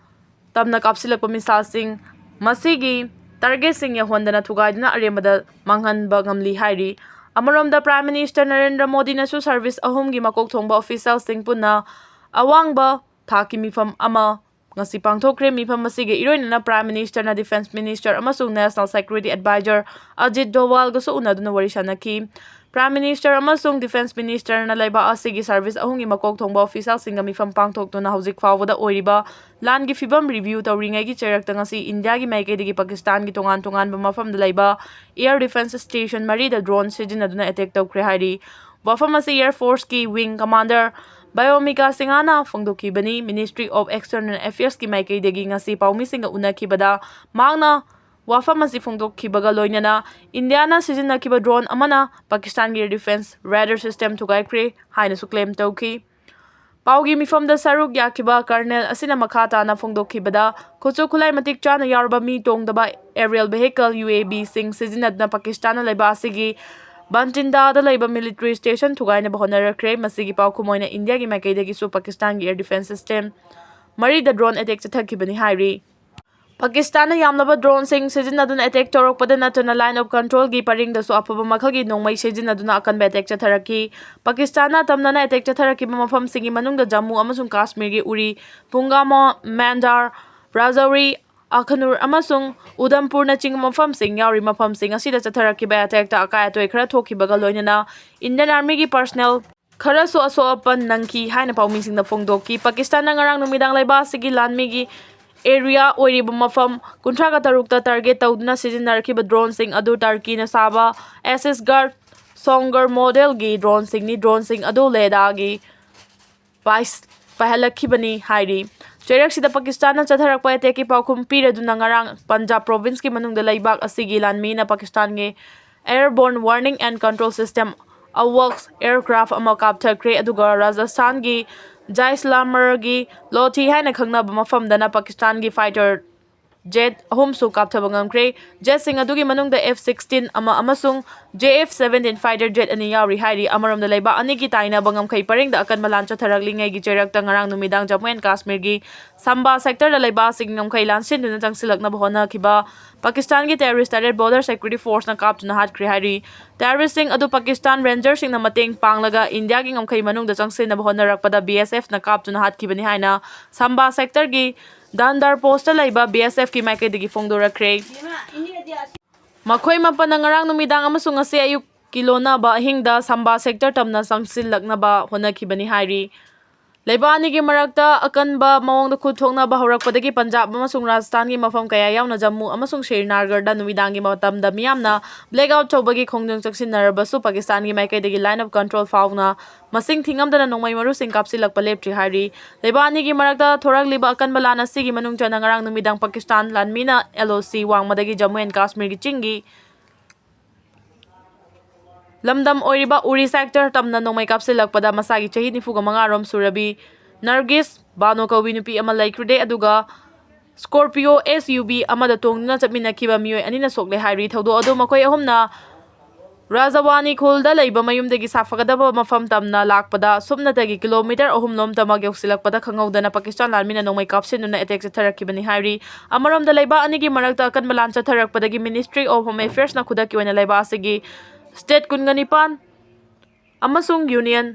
ꯇꯝꯅ ꯀꯥꯞꯁꯤꯜꯂꯛꯄ ꯃꯤꯁꯥꯏꯜꯁꯤꯡ ꯃꯁꯤꯒꯤ ꯇꯥꯔꯒꯦꯠꯁꯤꯡ ꯌꯧꯍꯟꯗꯅ ꯊꯨꯒꯥꯏꯗꯨꯅ ꯑꯔꯦꯝꯕꯗ ꯃꯥꯡꯍꯟꯕ ꯉꯝꯂꯤ ꯍꯥꯏꯔꯤ꯫ ꯑꯃꯔꯣꯝꯗ, ꯄ꯭ꯔꯥꯏꯝ ꯃꯤꯅꯤꯁꯇꯔ ꯅꯔꯦꯟꯗ꯭ꯔ ꯃꯣꯗꯤꯅꯁꯨ ꯁꯔꯚꯤꯁ ꯑꯍꯨꯝꯒꯤ ꯃꯀꯣꯛ ꯊꯣꯡꯕ ꯑꯣꯐꯤꯁꯤꯌꯦꯜꯁꯤꯡ ꯄꯨꯟꯅ ꯑꯋꯥꯡꯕ ꯊꯥꯛꯀꯤ ꯃꯤꯐꯝ ꯑꯃ ꯉꯁꯤ ꯄꯥꯡꯊꯣꯛꯈ꯭ꯔꯦ꯫ ꯃꯤꯐꯝ ꯑꯁꯤꯒꯤ ꯏꯔꯣꯏꯅꯅ ꯄ꯭ꯔꯥꯏꯝ ꯃꯤꯅꯤꯁꯇꯔꯅ ꯗꯤꯐꯦꯟꯁ ꯃꯤꯅꯤꯁꯇꯔ ꯑꯃꯁꯨꯡ ꯅꯦꯁꯅꯦꯜ ꯁꯦꯀ꯭ꯌꯨꯔꯤꯇꯤ ꯑꯦꯗꯚꯥꯏꯖꯔ ꯑꯖꯤꯠ ꯗꯣꯋꯥꯜꯒꯁꯨ ꯎꯅꯗꯨꯅ ꯋꯥꯔꯤ ꯁꯥꯟꯅꯈꯤ꯫ ꯄ꯭ꯔꯥꯏꯝ ꯃꯤꯅꯤꯁꯇꯔ ꯑꯃꯁꯨꯡ ꯗꯤꯐꯦꯟꯁ ꯃꯤꯅꯤꯁꯇꯔꯅ ꯂꯩꯕꯥꯛ ꯑꯁꯤꯒꯤ ꯁꯔꯚꯤꯁ ꯑꯍꯨꯝꯒꯤ ꯃꯀꯣꯛ ꯊꯣꯡꯕ ꯑꯣꯐꯤꯁꯤꯌꯦꯜꯁꯤꯡꯒ ꯃꯤꯐꯝ ꯄꯥꯡꯊꯣꯛꯇꯨꯅ ꯍꯧꯖꯤꯛ ꯐꯥꯎꯕꯗ ꯑꯣꯏꯔꯤꯕ ꯂꯥꯟꯒꯤ ꯐꯤꯚꯝ ꯔꯤꯚꯤꯌꯨ ꯇꯧꯔꯤꯉꯩꯒꯤ ꯆꯩꯔꯛꯇ ꯉꯁꯤ ꯏꯟꯗꯤꯌꯥꯒꯤ ꯃꯥꯏꯀꯩꯗꯒꯤ ꯄꯥꯀꯤꯁꯇꯥꯟꯒꯤ ꯇꯣꯉꯥꯟ ꯇꯣꯉꯥꯟꯕ ꯃꯐꯝꯗ ꯂꯩꯕ ꯑꯦꯌꯔ ꯗꯤꯐꯦꯟꯁ ꯁ꯭ꯇꯦꯁꯟ ꯃꯔꯤꯗ ꯗ꯭ꯔꯣꯟ ꯁꯤꯖꯤꯟꯅꯗꯨꯅ ꯑꯦꯇꯦꯛ ꯇꯧꯈ꯭ꯔꯦ ꯍꯥꯏꯔꯤ꯫ ꯋꯥꯐꯝ ꯑꯁꯤ ꯑꯦꯌꯔ ꯐꯣꯔꯁꯀꯤ ꯋꯤꯡ ꯀꯃꯥꯟꯗꯔ ꯕꯥꯌꯣꯃꯤꯀꯥ ꯁꯤꯡꯍꯅ ꯐꯣꯡꯗꯣꯛꯈꯤꯕꯅꯤ꯫ ꯃꯤꯅꯤꯁꯇ꯭ꯔꯤ ꯑꯣꯐ ꯑꯦꯛꯁꯇꯔꯅꯦꯜ ꯑꯦꯐꯤꯌꯔꯁꯀꯤ ꯃꯥꯏꯀꯩꯗꯒꯤ ꯉꯁꯤ ꯄꯥꯎꯃꯤꯁꯤꯡꯒ ꯎꯅꯈꯤꯕꯗ ꯃꯍꯥꯛꯅ ꯋꯥꯐꯝ ꯑꯁꯤ ꯐꯣꯡꯗꯣꯛꯈꯤꯕꯒ ꯂꯣꯏꯅꯅ ꯏꯟꯗꯤꯌꯥꯅ ꯁꯤꯖꯤꯟꯅꯈꯤꯕ ꯗ꯭ꯔꯣꯟ ꯑꯃꯅ ꯄꯥꯀꯤꯁꯇꯥꯟꯒꯤ ꯗꯤꯐꯦꯟꯁ ꯔꯦꯗꯥꯔ ꯁꯤꯁꯇꯦꯝ ꯊꯨꯒꯥꯏꯈ꯭ꯔꯦ ꯍꯥꯏꯅꯁꯨ ꯀ꯭ꯂꯦꯝ ꯇꯧꯈꯤ꯫ ꯄꯥꯎꯒꯤ ꯃꯤꯐꯝꯗ ꯁꯔꯨꯛ ꯌꯥꯈꯤꯕ ꯀꯔꯅꯦꯜ ꯑꯁꯤꯅ ꯃꯈꯥ ꯇꯥꯅ ꯐꯣꯡꯗꯣꯛꯈꯤꯕꯗ, ꯈꯨꯠꯁꯨ ꯈꯨꯠꯂꯥꯏ ꯃꯇꯤꯛ ꯆꯥꯅ ꯌꯥꯎꯔꯕ ꯃꯤ ꯇꯣꯡꯗꯕ ꯑꯦꯔꯤꯌꯦꯜ ꯚꯦꯍꯤꯀꯜ, ꯌꯨ ꯑꯦ ꯚꯤꯁꯤꯡ ꯁꯤꯖꯤꯟꯅꯗꯨꯅ ꯄꯥꯀꯤꯁꯇꯥꯟꯅ ꯂꯩꯕꯥꯛ ꯑꯁꯤꯒꯤ ꯕꯥꯟꯇꯤꯟꯗꯥꯗ ꯂꯩꯕ military station ꯊꯨꯒꯥꯏꯅꯕ ꯍꯣꯠꯅꯔꯛꯈ꯭ꯔꯦ꯫ ꯃꯁꯤꯒꯤ ꯄꯥꯎꯈꯨꯝ ꯑꯣꯏꯅ ꯏꯟꯗꯤꯌꯥꯒꯤ ꯃꯥꯏꯀꯩꯗꯒꯤꯁꯨ ꯄꯥꯀꯤꯁꯇꯥꯟꯒꯤ air defence system ꯃꯔꯤꯗ drone attack ꯆꯠꯊꯈꯤꯕꯅꯤ ꯍꯥꯏꯔꯤ꯫ ꯄꯥꯀꯤꯁꯇꯥꯟꯅ ꯌꯥꯝꯂꯕ droneꯁꯤꯡ ꯁꯤꯖꯤꯟꯅꯗꯨꯅ attack ꯇꯧꯔꯛꯄꯗ ꯅꯠꯇꯅ line of controlꯒꯤ ꯄꯔꯤꯡꯗꯁꯨ ꯑꯐꯕ ꯃꯈꯜꯒꯤ ꯅꯣꯡꯃꯩ ꯁꯤꯖꯤꯟꯅꯗꯨꯅ ꯑꯀꯟꯕ attack ꯆꯠꯊꯔꯛꯈꯤ꯫ ꯄꯥꯀꯤꯁꯇꯥꯟꯅ ꯑꯇꯝꯅꯅ attack ꯆꯠꯊꯔꯛꯈꯤꯕ ꯃꯐꯝꯁꯤꯡꯒꯤ ꯃꯅꯨꯡꯗ ꯖꯝꯃꯨ ꯑꯃꯁꯨꯡ ꯀꯥꯁꯃꯤꯔꯒꯤ ꯎꯔꯤ, ꯄꯨꯡꯒꯥꯃꯣ, ꯃꯦꯟꯗꯥꯔ, ꯔꯥꯖꯧꯔꯤ, ꯑꯈꯅꯨꯔ ꯑꯃꯁꯨꯡ ꯎꯗꯝꯄꯨꯔꯅꯆꯤꯡꯕ ꯃꯐꯝꯁꯤꯡ ꯌꯥꯎꯔꯤ꯫ ꯃꯐꯝꯁꯤꯡ ꯑꯁꯤꯗ ꯆꯠꯊꯔꯛꯈꯤꯕ attackꯇ ꯑꯀꯥꯏ ꯑꯇꯣꯏ ꯈꯔ ꯊꯣꯛꯈꯤꯕꯒ ꯂꯣꯏꯅꯅ Indian Armyꯒꯤ personnel ꯈꯔꯁꯨ ꯑꯁꯣꯛ ꯑꯄꯟ ꯅꯪꯈꯤ ꯍꯥꯏꯅ ꯄꯥꯎꯃꯤꯁꯤꯡꯅ ꯐꯣꯡꯗꯣꯛꯈꯤ꯫ ꯄꯥꯀꯤꯁꯇꯥꯟꯅ ꯉꯔꯥꯡ ꯅꯨꯃꯤꯗꯥꯡ ꯂꯩꯕꯥꯛ ꯑꯁꯤꯒꯤ ꯂꯥꯟꯃꯤꯒꯤ area ꯑꯣꯏꯔꯤꯕ ꯃꯐꯝ ꯀꯨꯟꯊ꯭ꯔꯥꯒ ꯇꯔꯨꯛꯇ target ꯇꯧꯗꯨꯅ ꯁꯤꯖꯤꯟꯅꯔꯛꯈꯤꯕ droneꯁꯤꯡ ꯑꯗꯨ ꯇꯔꯀꯤꯅ ꯁꯥꯕ Aegis Guard Songer modelꯒꯤ droneꯁꯤꯡꯅꯤ꯫ Droneꯁꯤꯡ ꯑꯗꯨ ꯂꯦꯗꯥꯒꯤ ꯄꯥꯏꯁ-, ꯄꯥꯏꯍꯜꯂꯛꯈꯤꯕꯅꯤ ꯍꯥꯏꯔꯤ꯫ ꯆꯩꯔꯛꯁꯤꯗ ꯄꯥꯀꯤꯁꯇꯥꯟꯅ ꯆꯠꯊꯔꯛꯄ attackꯀꯤ ꯄꯥꯎꯈꯨꯝ ꯄꯤꯔꯗꯨꯅ ꯉꯔꯥꯡ ꯄꯟꯖꯥꯕ provinceꯀꯤ ꯃꯅꯨꯡꯗ ꯂꯩꯕꯥꯛ ꯑꯁꯤꯒꯤ ꯂꯥꯟꯃꯤꯅ ꯄꯥꯀꯤꯁꯇꯥꯟꯒꯤ airborne warning and control system AWACS aircraft ꯑꯃ ꯀꯥꯞꯊꯈ꯭ꯔꯦ, ꯑꯗꯨꯒ ꯔꯥꯖꯁꯊꯥꯟꯒꯤ ꯖꯥꯏꯁꯂꯥꯃꯔꯒꯤ ꯂꯣꯊꯤ ꯍꯥꯏꯅ ꯈꯪꯅꯕ ꯃꯐꯝꯗꯅ ꯄꯥꯀꯤꯁꯇꯥꯟꯒꯤ fighter jet ꯑꯍꯨꯝꯁꯨ ꯀꯥꯞꯊꯕ ꯉꯝꯈ꯭ꯔꯦ꯫ Jetꯁꯤꯡ ꯑꯗꯨꯒꯤ ꯃꯅꯨꯡꯗ F sixteen ꯑꯃ ꯑꯃꯁꯨꯡ J F seventeen fighter jet ꯑꯅꯤ ꯌꯥꯎꯔꯤ ꯍꯥꯏꯔꯤ꯫ ꯑꯃꯔꯣꯝꯗ ꯂꯩꯕꯥꯛ ꯑꯅꯤꯒꯤ ꯇꯥꯏꯅꯕ ꯉꯝꯈꯩ ꯄꯔꯤꯡꯗ ꯑꯀꯟꯕ ꯂꯥꯟ ꯆꯠꯊꯔꯛꯂꯤꯉꯩꯒꯤ ꯆꯩꯔꯛꯇ ꯉꯔꯥꯡ ꯅꯨꯃꯤꯗꯥꯡ ꯖꯝꯃꯨ and ꯀꯥꯁꯃꯤꯔꯒꯤ ꯁꯝꯕꯥ sectorꯗ ꯂꯩꯕꯥꯛ ꯑꯁꯤꯒꯤ ꯉꯝꯈꯩ ꯂꯥꯟꯁꯤꯟꯗꯨꯅ ꯆꯪꯁꯤꯜꯂꯛꯅꯕ ꯍꯣꯠꯅꯈꯤꯕ ꯄꯥꯀꯤꯁꯇꯥꯟꯒꯤ terrorist ꯇꯔꯦꯠ border security forceꯅ ꯀꯥꯞꯇꯨꯅ ꯍꯥꯠꯈ꯭ꯔꯦ ꯍꯥꯏꯔꯤ꯫ Terroristꯁꯤꯡ ꯑꯗꯨ ꯄꯥꯀꯤꯁꯇꯥꯟ rangerꯁꯤꯡꯅ ꯃꯇꯦꯡ ꯄꯥꯡꯂꯒ ꯏꯟꯗꯤꯌꯥꯒꯤ ꯉꯝꯈꯩ ꯃꯅꯨꯡꯗ ꯆꯪꯁꯤꯟꯅꯕ ꯍꯣꯠꯅꯔꯛꯄꯗ B S Fꯅ ꯀꯥꯞꯇꯨꯅ ꯍꯥꯠꯈꯤꯕꯅꯤ ꯍꯥꯏꯅ ꯁꯝꯕꯥ sectorꯒꯤ ꯗꯥꯟꯗꯥꯔ postꯇ ꯂꯩꯕ B S Fꯀꯤ ꯃꯥꯏꯀꯩꯗꯒꯤ ꯐꯣꯡꯗꯣꯔꯛꯈ꯭ꯔꯦ꯫ ꯃꯈꯣꯏ ꯃꯥꯄꯟꯅ ꯉꯔꯥꯡ ꯅꯨꯃꯤꯗꯥꯡ ꯑꯃꯁꯨꯡ ꯉꯁꯤ ꯑꯌꯨꯛꯀꯤ ꯂꯣꯟꯅꯕ ꯑꯍꯤꯡꯗ ꯁꯝꯕꯥ sector ꯇꯝꯅ ꯆꯪꯁꯤꯜꯂꯛꯅꯕ ꯍꯣꯠꯅꯈꯤꯕꯅꯤ ꯍꯥꯏꯔꯤ꯫ ꯂꯩꯕꯥꯛ ꯑꯅꯤꯒꯤ ꯃꯔꯛꯇ ꯑꯀꯟꯕ ꯃꯑꯣꯡꯗ ꯈꯨꯠ ꯊꯣꯛꯅꯕ ꯍꯧꯔꯛꯄꯗꯒꯤ ꯄꯟꯖꯥꯕ ꯑꯃꯁꯨꯡ ꯔꯥꯖꯁꯊꯥꯟꯒꯤ ꯃꯐꯝ ꯀꯌꯥ ꯌꯥꯎꯅ ꯖꯝꯃꯨ ꯑꯃꯁꯨꯡ ꯁ꯭ꯔꯤꯅꯥꯒꯔꯗ ꯅꯨꯃꯤꯗꯥꯡꯒꯤ ꯃꯇꯝꯗ ꯃꯤꯌꯥꯝꯅ blackout ꯇꯧꯕꯒꯤ ꯈꯣꯡꯖꯪ ꯆꯪꯁꯤꯟꯅꯔꯕꯁꯨ ꯄꯥꯀꯤꯁꯇꯥꯟꯒꯤ ꯃꯥꯏꯀꯩꯗꯒꯤ line of control ꯐꯥꯎꯅ ꯃꯁꯤꯡ ꯊꯤꯉꯝꯗꯅ ꯅꯣꯡꯃꯩ ꯃꯔꯨꯁꯤꯡ ꯀꯥꯞꯁꯤꯜꯂꯛꯄ ꯂꯦꯞꯇ꯭ꯔꯤ ꯍꯥꯏꯔꯤ꯫ ꯂꯩꯕꯥꯛ ꯑꯅꯤꯒꯤ ꯃꯔꯛꯇ ꯊꯣꯔꯛꯂꯤꯕ ꯑꯀꯟꯕ ꯂꯥꯟ ꯑꯁꯤꯒꯤ ꯃꯅꯨꯡ ꯆꯟꯅ ꯉꯔꯥꯡ ꯅꯨꯃꯤꯗꯥꯡ Pakistan ꯂꯥꯟꯃꯤꯅ L O C ꯋꯥꯡꯃꯗꯒꯤ Jammu and ꯀꯥꯁꯃꯤꯔꯒꯤ ꯆꯤꯡꯒꯤ ꯂꯝꯗꯝ ꯑꯣꯏꯔꯤꯕ ꯎꯔꯤ sector ꯇꯝꯅ ꯅꯣꯡꯃꯩ ꯀꯥꯞꯁꯤꯜꯂꯛꯄꯗ ꯃꯁꯥꯒꯤ ꯆꯍꯤ ꯅꯤꯐꯨꯒ ꯃꯉꯥ ꯔꯣꯝ ꯁꯨꯔꯕꯤ ꯅꯔꯒꯤꯁ ꯕꯥꯅꯣ ꯀꯧꯕꯤ ꯅꯨꯄꯤ ꯑꯃ ꯂꯩꯈꯤꯗꯦ, ꯑꯗꯨꯒ Scorpio S U V ꯑꯃꯗ ꯇꯣꯡꯗꯨꯅ ꯆꯠꯃꯤꯟꯅꯈꯤꯕ ꯃꯤꯑꯣꯏ ꯑꯅꯤꯅ ꯁꯣꯛꯂꯦ ꯍꯥꯏꯔꯤ꯫ ꯊꯧꯗꯣꯛ ꯑꯗꯨ ꯃꯈꯣꯏ ꯑꯍꯨꯝꯅ ꯔꯥꯖꯋꯥꯅꯤ ꯈꯨꯜꯗ ꯂꯩꯕ ꯃꯌꯨꯝꯗꯒꯤ ꯁꯥꯐꯒꯗꯕ ꯃꯐꯝ ꯇꯝꯅ ꯂꯥꯛꯄꯗ ꯁꯨꯞꯅꯇꯒꯤ ꯀꯤꯂꯣꯃꯤꯇꯔ ꯑꯍꯨꯝ ꯂꯣꯝꯇꯃꯛ ꯌꯧꯁꯤꯜꯂꯛꯄꯗ ꯈꯪꯍꯧꯗꯅ ꯄꯥꯀꯤꯁꯇꯥꯟ ꯂꯥꯟꯃꯤꯅ ꯅꯣꯡꯃꯩ ꯀꯥꯞꯁꯤꯟꯗꯨꯅ ꯑꯦꯇꯦꯛ ꯆꯠꯊꯔꯛꯈꯤꯕꯅꯤ ꯍꯥꯏꯔꯤ꯫ ꯑꯃꯔꯣꯝꯗ, ꯂꯩꯕꯥꯛ ꯑꯅꯤꯒꯤ ꯃꯔꯛꯇ ꯑꯀꯟꯕ ꯂꯥꯟ ꯆꯠꯊꯔꯛꯄꯗꯒꯤ Ministry of Home Affairsꯅ ꯈꯨꯗꯛꯀꯤ ꯑꯣꯏꯅ ꯂꯩꯕꯥꯛ ꯑꯁꯤꯒꯤ state ꯀꯨꯟꯒ ꯅꯤꯄꯥꯟ ꯑꯃꯁꯨꯡ Union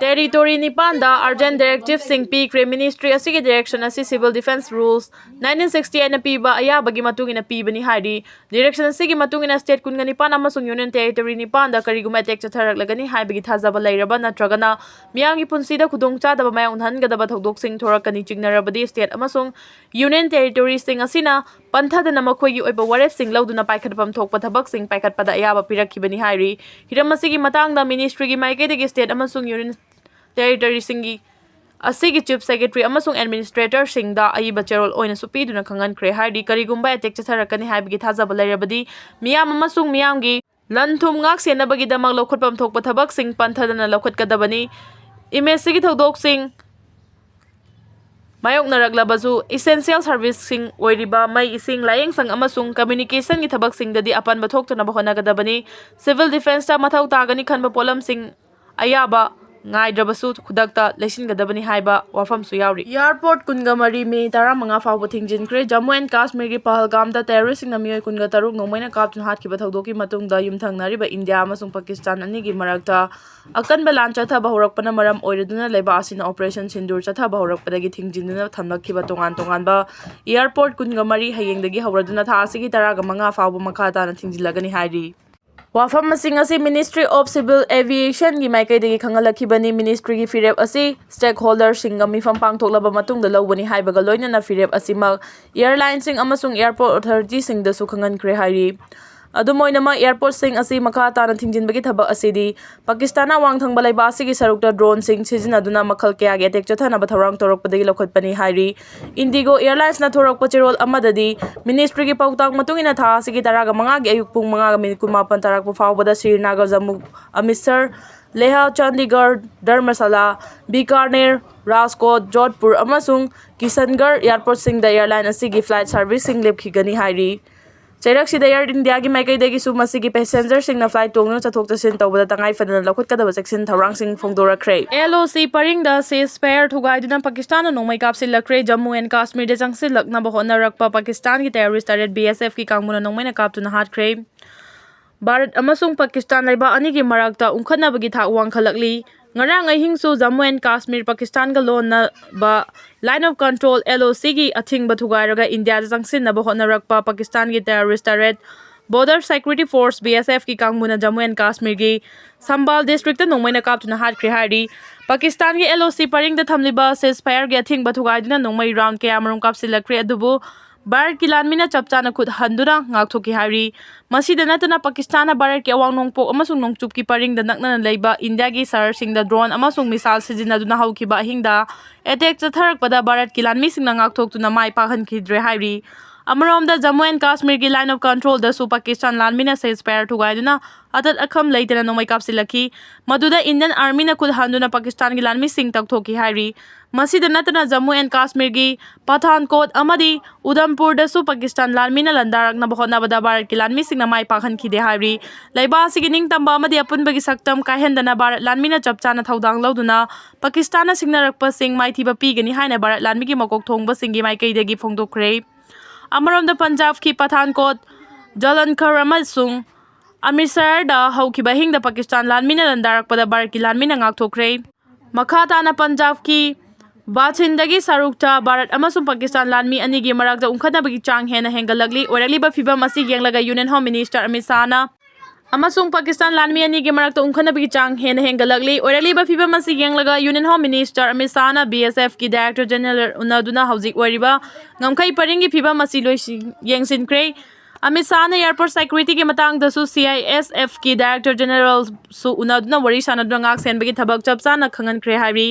Territory ꯅꯤꯄꯥꯟꯗ urgent directiveꯁꯤꯡ ꯄꯤꯈ꯭ꯔꯦ꯫ Ministry ꯑꯁꯤꯒꯤ direction ꯑꯁꯤ Civil Defence Rules nineteen sixty eight ꯅ ꯄꯤꯕ ꯑꯌꯥꯕꯒꯤ ꯃꯇꯨꯡ ꯏꯟꯅ ꯄꯤꯕꯅꯤ ꯍꯥꯏꯔꯤ꯫ Direction ꯑꯁꯤꯒꯤ ꯃꯇꯨꯡ ꯏꯟꯅ state ꯀꯨꯟꯒ ꯅꯤꯄꯥꯟ ꯑꯃꯁꯨꯡ Union Territory ꯅꯤꯄꯥꯟꯗ ꯀꯔꯤꯒꯨꯝꯕ attack ꯆꯠꯊꯔꯛꯂꯒꯅꯤ ꯍꯥꯏꯕꯒꯤ ꯊꯥꯖꯕ ꯂꯩꯔꯕ ꯅꯠꯇ꯭ꯔꯒꯅ ꯃꯤꯌꯥꯝꯒꯤ ꯄꯨꯟꯁꯤꯗ ꯈꯨꯗꯣꯡꯆꯥꯗꯕ ꯃꯥꯌꯣꯛꯅꯍꯟꯒꯗꯕ ꯊꯧꯗꯣꯛꯁꯤꯡ ꯊꯣꯔꯛꯀꯅꯤ ꯆꯤꯡꯅꯔꯕꯗꯤ, state ꯑꯃꯁꯨꯡ Union Territoryꯁꯤꯡ ꯑꯁꯤꯅ ꯄꯟꯊꯗꯅ ꯃꯈꯣꯏꯒꯤ ꯑꯣꯏꯕ ꯋꯥꯔꯦꯞꯁꯤꯡ ꯂꯧꯗꯨꯅ ꯄꯥꯏꯈꯠꯐꯝ ꯊꯣꯛꯄ ꯊꯕꯛꯁꯤꯡ ꯄꯥꯏꯈꯠꯄꯗ ꯑꯌꯥꯕ ꯄꯤꯔꯛꯈꯤꯕꯅꯤ ꯍꯥꯏꯔꯤ꯫ ꯍꯤꯔꯝ ꯑꯁꯤꯒꯤ ꯃꯇꯥꯡꯗ Ministryꯒꯤ ꯃꯥꯏꯀꯩꯗꯒꯤ state ꯑꯃꯁꯨꯡ Union Territoryꯁꯤꯡꯒꯤ ꯑꯁꯤꯒꯤ Chief Secretary ꯑꯃꯁꯨꯡ Administratorꯁꯤꯡꯗ ꯑꯏꯕ ꯆꯦꯔꯣꯜ ꯑꯣꯏꯅꯁꯨ ꯄꯤꯗꯨꯅ ꯈꯪꯍꯟꯈ꯭ꯔꯦ ꯍꯥꯏꯔꯤ꯫ ꯀꯔꯤꯒꯨꯝꯕ attack ꯆꯠꯊꯔꯛꯀꯅꯤ ꯍꯥꯏꯕꯒꯤ ꯊꯥꯖꯕ ꯂꯩꯔꯕꯗꯤ, ꯃꯤꯌꯥꯝ ꯑꯃꯁꯨꯡ ꯃꯤꯌꯥꯝꯒꯤ ꯂꯟ ꯊꯨꯝ ꯉꯥꯛ ꯁꯦꯟꯅꯕꯒꯤꯗꯃꯛ ꯂꯧꯈꯠꯐꯝ ꯊꯣꯛꯄ ꯊꯕꯛꯁꯤꯡ ꯄꯟꯊꯗꯅ ꯂꯧꯈꯠꯀꯗꯕꯅꯤ꯫ Image ꯑꯁꯤꯒꯤ ꯊꯧꯗꯣꯛꯁꯤꯡ ꯃꯥꯌꯣꯛꯅꯔꯛꯂꯕꯁꯨ, essential serviceꯁꯤꯡ ꯑꯣꯏꯔꯤꯕ ꯃꯩ, ꯏꯁꯤꯡ, ꯂꯥꯌꯦꯡꯁꯪ ꯑꯃꯁꯨꯡ communicationꯒꯤ ꯊꯕꯛꯁꯤꯡꯗꯗꯤ ꯑꯄꯟꯕ ꯊꯣꯛꯇꯅꯕ ꯍꯣꯠꯅꯒꯗꯕꯅꯤ꯫ Civil Defenceꯇ ꯃꯊꯧ ꯇꯥꯒꯅꯤ ꯈꯟꯕ ꯄꯣꯠꯂꯝꯁꯤꯡ ꯑꯌꯥꯕ ꯉꯥꯏꯗ꯭ꯔꯕꯁꯨ ꯈꯨꯗꯛꯇ ꯂꯩꯁꯤꯟꯒꯗꯕꯅꯤ ꯍꯥꯏꯕ ꯋꯥꯐꯝꯁꯨ ꯌꯥꯎꯔꯤ꯫ Airport ꯀꯨꯟꯒ ꯃꯔꯤ May ꯇꯔꯥꯃꯉꯥ ꯐꯥꯎꯕ ꯊꯤꯡꯖꯤꯟꯈ꯭ꯔꯦ꯫ ꯖꯝꯃꯨ and ꯀꯥꯁꯃꯤꯔꯒꯤ ꯄꯍꯜꯒꯥꯝꯗ terroristꯁꯤꯡꯅ ꯃꯤꯑꯣꯏ ꯀꯨꯟꯒ ꯇꯔꯨꯛ ꯅꯣꯡꯃꯩꯅ ꯀꯥꯞꯇꯨꯅ ꯍꯥꯠꯈꯤꯕ ꯊꯧꯗꯣꯛꯀꯤ ꯃꯇꯨꯡꯗ, ꯌꯨꯝꯊꯪꯅꯔꯤꯕ ꯏꯟꯗꯤꯌꯥ ꯑꯃꯁꯨꯡ ꯄꯥꯀꯤꯁꯇꯥꯟ ꯑꯅꯤꯒꯤ ꯃꯔꯛꯇ ꯑꯀꯟꯕ ꯂꯥꯟ ꯆꯠꯊꯕ ꯍꯧꯔꯛꯄꯅ ꯃꯔꯝ ꯑꯣꯏꯔꯗꯨꯅ, ꯂꯩꯕꯥꯛ ꯑꯁꯤꯅ Operation Sindoor ꯆꯠꯊꯕ ꯍꯧꯔꯛꯄꯗꯒꯤ ꯊꯤꯡꯖꯤꯟꯗꯨꯅ ꯊꯝꯂꯛꯈꯤꯕ ꯇꯣꯉꯥꯟ ꯇꯣꯉꯥꯟꯕ airport ꯀꯨꯟꯒ ꯃꯔꯤ ꯍꯌꯦꯡꯗꯒꯤ ꯍꯧꯔꯗꯨꯅ ꯊꯥ ꯑꯁꯤꯒꯤ ꯇꯔꯥꯒ ꯃꯉꯥ ꯐꯥꯎꯕ ꯃꯈꯥ ꯇꯥꯅ ꯊꯤꯡꯖꯤꯜꯂꯒꯅꯤ ꯍꯥꯏꯔꯤ꯫ ꯋꯥꯐꯝꯁꯤꯡ ꯑꯁꯤ Ministry of Civil Aviationꯒꯤ ꯃꯥꯏꯀꯩꯗꯒꯤ ꯈꯪꯍꯜꯂꯛꯈꯤꯕꯅꯤ꯫ Ministryꯒꯤ ꯐꯤꯔꯦꯞ ꯑꯁꯤ stakeholderꯁꯤꯡꯒ ꯃꯤꯐꯝ ꯄꯥꯡꯊꯣꯛꯂꯕ ꯃꯇꯨꯡꯗ ꯂꯧꯕꯅꯤ ꯍꯥꯏꯕꯒ ꯂꯣꯏꯅꯅ ꯐꯤꯔꯦꯞ ꯑꯁꯤꯃꯛ airlineꯁꯤꯡ ꯑꯃꯁꯨꯡ airport authorityꯁꯤꯡꯗꯁꯨ ꯈꯪꯍꯟꯈ꯭ꯔꯦ ꯍꯥꯏꯔꯤ꯫ ꯑꯗꯨꯝ ꯑꯣꯏꯅꯃꯛ, airportꯁꯤꯡ ꯑꯁꯤ ꯃꯈꯥ ꯇꯥꯅ ꯊꯤꯡꯖꯤꯟꯕꯒꯤ ꯊꯕꯛ ꯑꯁꯤꯗꯤ ꯄꯥꯀꯤꯁꯇꯥꯟꯅ ꯑꯋꯥꯡ ꯊꯪꯕ ꯂꯩꯕꯥꯛ ꯑꯁꯤꯒꯤ ꯁꯔꯨꯛꯇ droneꯁꯤꯡ ꯁꯤꯖꯤꯟꯅꯗꯨꯅ ꯃꯈꯜ ꯀꯌꯥꯒꯤ attack ꯆꯠꯊꯅꯕ ꯊꯧꯔꯥꯡ ꯇꯧꯔꯛꯄꯗꯒꯤ ꯂꯧꯈꯠꯄꯅꯤ ꯍꯥꯏꯔꯤ꯫ IndiGo Airlinesꯅ ꯊꯣꯔꯛꯄ ꯆꯦꯔꯣꯜ ꯑꯃꯗꯗꯤ, Ministryꯒꯤ ꯄꯥꯎꯇꯥꯛ ꯃꯇꯨꯡ ꯏꯟꯅ, ꯊꯥ ꯑꯁꯤꯒꯤ ꯇꯔꯥꯒ ꯃꯉꯥꯒꯤ ꯑꯌꯨꯛ ꯄꯨꯡ ꯃꯉꯥꯒ minute ꯀꯨꯟꯃꯥꯄꯟ ꯇꯥꯔꯛꯄ ꯐꯥꯎꯕꯗ ꯁ꯭ꯔꯤꯅꯒꯔ, ꯖꯝꯃꯨ, ꯑꯃ꯭ꯔꯤꯠꯁꯔ, ꯂꯦꯍ, ꯆꯥꯟꯗꯤꯒꯔ, ꯙꯔꯃꯁꯥꯂꯥ, ꯕꯤꯀꯥꯅꯦꯔ, ꯔꯥꯖꯀꯣꯠ, ꯖꯣꯙꯄꯨꯔ ꯑꯃꯁꯨꯡ ꯀꯤꯁꯟꯒꯔ airportꯁꯤꯡꯗ airline ꯑꯁꯤꯒꯤ flight serviceꯁꯤꯡ ꯂꯦꯞꯈꯤꯒꯅꯤ ꯍꯥꯏꯔꯤ꯫ ꯆꯩꯔꯛꯁꯤꯗ ꯑꯦꯌꯔ ꯏꯟꯗꯤꯌꯥꯒꯤ ꯃꯥꯏꯀꯩꯗꯒꯤꯁꯨ ꯃꯁꯤꯒꯤ ꯄꯦꯁꯦꯟꯖꯔꯁꯤꯡꯅ ꯐ꯭ꯂꯥꯏꯠ ꯇꯣꯡꯗꯨꯅ ꯆꯠꯊꯣꯛ ꯆꯠꯁꯤꯟ ꯇꯧꯕꯗ ꯇꯉꯥꯏ ꯐꯗꯅ ꯂꯧꯈꯠꯀꯗꯕ ꯆꯦꯛꯁꯤꯟ ꯊꯧꯔꯥꯡꯁꯤꯡ ꯐꯣꯡꯗꯣꯔꯛꯈ꯭ꯔꯦ꯫ ꯑꯦꯜ ꯑꯣ ꯁꯤ ꯄꯔꯤꯡꯗ ꯁꯤꯖ ꯐꯥꯌꯔ ꯊꯨꯒꯥꯏꯗꯨꯅ ꯄꯥꯀꯤꯁꯇꯥꯟꯅ ꯅꯣꯡꯃꯩ ꯀꯥꯞꯁꯤꯜꯂꯛꯈ꯭ꯔꯦ꯫ ꯖꯝꯃꯨ ꯑꯦꯟ ꯀꯥꯁꯃꯤꯔꯗ ꯆꯪꯁꯤꯜꯂꯛꯅꯕ ꯍꯣꯠꯅꯔꯛꯄ ꯄꯥꯀꯤꯁꯇꯥꯟꯒꯤ ꯇꯦꯔꯣꯔꯤꯁ ꯇꯔꯦꯠ ꯕꯤ ꯑꯦꯁ ꯑꯦꯐꯀꯤ ꯀꯥꯡꯕꯨꯅ ꯅꯣꯡꯃꯩꯅ ꯀꯥꯞꯇꯨꯅ ꯍꯥꯠꯈ꯭ꯔꯦ꯫ ꯚꯥꯔꯠ ꯑꯃꯁꯨꯡ ꯄꯥꯀꯤꯁꯇꯥꯟ ꯂꯩꯕꯥꯛ ꯑꯅꯤꯒꯤ ꯃꯔꯛꯇ ꯎꯪꯈꯠꯅꯕꯒꯤ ꯊꯥꯛ ꯋꯥꯡꯈꯠꯂꯛꯂꯤ꯫ ꯉꯔꯥꯡ ꯑꯍꯤꯡꯁꯨ ꯖꯝꯃꯨ ꯑꯦꯟ ꯀꯥꯁꯃꯤꯔ ꯄꯥꯀꯤꯁꯇꯥꯟꯒ ꯂꯣꯟꯅꯕ ꯂꯥꯏꯟ ꯑꯣꯐ ꯀꯟꯇ꯭ꯔꯣꯜ, ꯑꯦꯜ ꯑꯣ ꯁꯤꯒꯤ ꯑꯊꯤꯡꯕ ꯊꯨꯒꯥꯏꯔꯒ ꯏꯟꯗꯤꯌꯥꯗ ꯆꯪꯁꯤꯟꯅꯕ ꯍꯣꯠꯅꯔꯛꯄ ꯄꯥꯀꯤꯁꯇꯥꯟꯒꯤ ꯇꯦꯔꯣꯔꯤꯁ ꯇꯔꯦꯠ border security force, B S ꯑꯦꯐꯀꯤ ꯀꯥꯡꯕꯨꯅ ꯖꯝꯃꯨ ꯑꯦꯟ ꯀꯥꯁꯃꯤꯔꯒꯤ ꯁꯝꯕꯥꯜ ꯗꯤꯁꯇ꯭ꯔꯤꯛꯇ ꯅꯣꯡꯃꯩꯅ ꯀꯥꯞꯇꯨꯅ ꯍꯥꯠꯈ꯭ꯔꯦ ꯍꯥꯏꯔꯤ꯫ ꯄꯥꯀꯤꯁꯇꯥꯟꯒꯤ ꯑꯦꯜ ꯑꯣ ꯁꯤ ꯄꯔꯤꯡꯗ ꯊꯝꯂꯤꯕ ꯁꯤꯖ ꯐꯥꯌꯔꯒꯤ ꯑꯊꯤꯡꯕ ꯊꯨꯒꯥꯏꯗꯨꯅ ꯅꯣꯡꯃꯩ ꯔꯥꯎꯟ ꯀꯌꯥꯃꯔꯨꯝ ꯀꯥꯞꯁꯤꯜꯂꯛꯈ꯭ꯔꯦ, ꯑꯗꯨꯕꯨ ꯚꯥꯔꯠꯀꯤ ꯂꯥꯟꯃꯤꯅ ꯆꯞ ꯆꯥꯅ ꯈꯨꯠ ꯍꯟꯗꯨꯅ ꯉꯥꯛꯊꯣꯛꯈꯤ ꯍꯥꯏꯔꯤ꯫ ꯃꯁꯤꯗ ꯅꯠꯇꯅ ꯄꯥꯀꯤꯁꯇꯥꯟꯅ ꯚꯥꯔꯠꯀꯤ ꯑꯋꯥꯡ ꯅꯣꯡꯄꯣꯛ ꯑꯃꯁꯨꯡ ꯅꯣꯡꯆꯨꯞꯀꯤ ꯄꯔꯤꯡꯗ ꯅꯛꯅꯅ ꯂꯩꯕ ꯏꯟꯗꯤꯌꯥꯒꯤ ꯁꯍꯔꯁꯤꯡꯗ ꯗ꯭ꯔꯣꯟ ꯑꯃꯁꯨꯡ ꯃꯤꯁꯥꯏꯜ ꯁꯤꯖꯤꯟꯅꯗꯨꯅ ꯍꯧꯈꯤꯕ ꯑꯍꯤꯡꯗ ꯑꯦꯇꯦꯛ ꯆꯠꯊꯔꯛꯄꯗ ꯚꯥꯔꯠꯀꯤ ꯂꯥꯟꯃꯤꯁꯤꯡꯅ ꯉꯥꯛꯊꯣꯛꯇꯨꯅ ꯃꯥꯏ ꯄꯥꯛꯍꯟꯈꯤꯗ꯭ꯔꯦ ꯍꯥꯏꯔꯤ꯫ ꯑꯃꯔꯣꯝꯗ ꯖꯝꯃꯨ ꯑꯦꯟ ꯀꯥꯁꯃꯤꯔꯒꯤ ꯂꯥꯏꯟ ꯑꯣꯐ ꯀꯟꯇ꯭ꯔꯣꯜꯗꯁꯨ ꯄꯥꯀꯤꯁꯇꯥꯟ ꯂꯥꯟꯃꯤꯅ ꯁꯤꯖ ꯐꯥꯌꯔ ꯊꯨꯒꯥꯏꯗꯨꯅ ꯑꯇꯠ ꯑꯈꯝ ꯂꯩꯇꯅ ꯅꯣꯡꯃꯩ ꯀꯥꯞꯁꯤꯜꯂꯛꯈꯤ꯫ ꯃꯗꯨꯗ ꯏꯟꯗꯤꯌꯟ ꯑꯥꯔꯃꯤꯅ ꯈꯨꯠ ꯍꯟꯗꯨꯅ ꯄꯥꯀꯤꯁꯇꯥꯟꯒꯤ ꯂꯥꯟꯃꯤꯁꯤꯡ ꯇꯛꯊꯣꯛꯈꯤ ꯍꯥꯏꯔꯤ꯫ ꯃꯁꯤꯗ ꯅꯠꯇꯅ ꯖꯝꯃꯨ ꯑꯦꯟ ꯀꯥꯁꯃꯤꯔꯒꯤ ꯄꯊꯥꯟꯀꯣꯠ ꯑꯃꯗꯤ ꯎꯗꯝꯄꯨꯔꯗꯁꯨ ꯄꯥꯀꯤꯁꯇꯥꯟ ꯂꯥꯟꯃꯤꯅ ꯂꯥꯟꯗꯥꯔꯛꯅꯕ ꯍꯣꯠꯅꯕꯗ ꯚꯥꯔꯠꯀꯤ ꯂꯥꯟꯃꯤꯁꯤꯡꯅ ꯃꯥꯏ ꯄꯥꯛꯍꯟꯈꯤꯗꯦ ꯍꯥꯏꯔꯤ꯫ ꯂꯩꯕꯥꯛ ꯑꯁꯤꯒꯤ ꯅꯤꯡꯇꯝꯕ ꯑꯃꯗꯤ ꯑꯄꯨꯟꯕꯒꯤ ꯁꯛꯇꯝ ꯀꯥꯏꯍꯟꯗꯅ ꯚꯥꯔꯠ ꯂꯥꯟꯃꯤꯅ ꯆꯞ ꯆꯥꯅ ꯊꯧꯗꯥꯡ ꯂꯧꯗꯨꯅ ꯄꯥꯀꯤꯁꯇꯥꯟꯅ ꯁꯤꯡꯅꯔꯛꯄꯁꯤꯡ ꯃꯥꯏꯊꯤꯕ ꯄꯤꯒꯅꯤ ꯍꯥꯏꯅ ꯚꯥꯔꯠ ꯂꯥꯟꯃꯤꯒꯤ ꯃꯀꯣꯛ ꯊꯣꯡꯕꯁꯤꯡꯒꯤ ꯃꯥꯏꯀꯩꯗꯒꯤ ꯐꯣꯡꯗꯣꯛꯈ꯭ꯔꯦ꯫ ꯑꯃꯔꯣꯝꯗ ꯄꯟꯖꯥꯕꯀꯤ ꯄꯊꯥꯟꯀꯣꯠ, ꯖꯂꯟꯙꯔ ꯑꯃꯁꯨꯡ ꯑꯃ꯭ꯔꯤꯠꯁꯔꯗ ꯍꯧꯈꯤꯕ ꯑꯍꯤꯡꯗ ꯄꯥꯀꯤꯁꯇꯥꯟ ꯂꯥꯟꯃꯤꯅ ꯂꯥꯟꯗꯥꯔꯛꯄꯗ ꯚꯥꯔꯠꯀꯤ ꯂꯥꯟꯃꯤꯅ ꯉꯥꯛꯊꯣꯛꯈ꯭ꯔꯦ꯫ ꯃꯈꯥ ꯇꯥꯅ ꯄꯟꯖꯥꯕꯀꯤ ꯕꯥꯊꯤꯟꯗꯒꯤ ꯁꯥꯔꯨꯛꯇ ꯚꯥꯔꯠ ꯑꯃꯁꯨꯡ ꯄꯥꯀꯤꯁꯇꯥꯟ ꯂꯥꯟꯃꯤ ꯑꯅꯤꯒꯤ ꯃꯔꯛꯇ ꯎꯪꯈꯠꯅꯕꯒꯤ ꯆꯥꯡ ꯍꯦꯟꯅ ꯍꯦꯟꯒꯠꯂꯛꯂꯤ꯫ ꯑꯣꯏꯔꯛꯂꯤꯕ ꯐꯤꯚꯝ ꯑꯁꯤ ꯌꯦꯡꯂꯒ ꯌꯨꯅꯤꯌꯟ ꯍꯣꯝ ꯃꯤꯅꯤꯁꯇꯔ ꯑꯃꯤꯠ ꯁꯥꯍꯅ ꯑꯃꯁꯨꯡ ꯄꯥꯀꯤꯁꯇꯥꯟ ꯂꯥꯟꯃꯤ ꯑꯅꯤꯒꯤ ꯃꯔꯛꯇ ꯎꯪꯈꯠꯅꯕꯒꯤ ꯆꯥꯡ ꯍꯦꯟꯅ ꯍꯦꯟꯒꯠꯂꯛꯂꯤ꯫ ꯑꯣꯏꯔꯛꯂꯤꯕ ꯐꯤꯚꯝ ꯑꯁꯤ ꯌꯦꯡꯂꯒ ꯌꯨꯅꯤꯌꯟ ꯍꯣꯝ ꯃꯤꯅꯤꯁꯇꯔ ꯑꯃꯤꯠ ꯁꯥꯍꯅ ꯕꯤ ꯑꯦꯁ ꯑꯦꯐꯀꯤ ꯗꯥꯏꯔꯦꯛꯇꯔ ꯖꯦꯅꯔꯦꯜ ꯎꯅꯗꯨꯅ ꯍꯧꯖꯤꯛ ꯑꯣꯏꯔꯤꯕ ꯉꯝꯈꯩ ꯄꯔꯤꯡꯒꯤ ꯐꯤꯚꯝ ꯑꯁꯤ ꯂꯣꯏꯁꯤ-, ꯌꯦꯡꯁꯤꯟꯈ꯭ꯔꯦ꯫ ꯑꯃꯤꯠ ꯁꯥꯍꯅ ꯑꯦꯌꯔꯄꯣꯔꯠ ꯁꯦꯀ꯭ꯌꯨꯔꯤꯇꯤꯒꯤ ꯃꯇꯥꯡꯗꯁꯨ ꯁꯤ ꯑꯥꯏ ꯑꯦꯁ ꯑꯦꯐꯀꯤ ꯗꯥꯏꯔꯦꯛꯇꯔ ꯖꯦꯅꯔꯦꯜꯁꯨ ꯎꯅꯗꯨꯅ ꯋꯥꯔꯤ ꯁꯥꯅꯗꯨꯅ ꯉꯥꯛ ꯁꯦꯟꯕꯒꯤ ꯊꯕꯛ ꯆꯞ ꯆꯥꯅ ꯈꯪꯍꯟꯈ꯭ꯔꯦ ꯍꯥꯏꯔꯤ꯫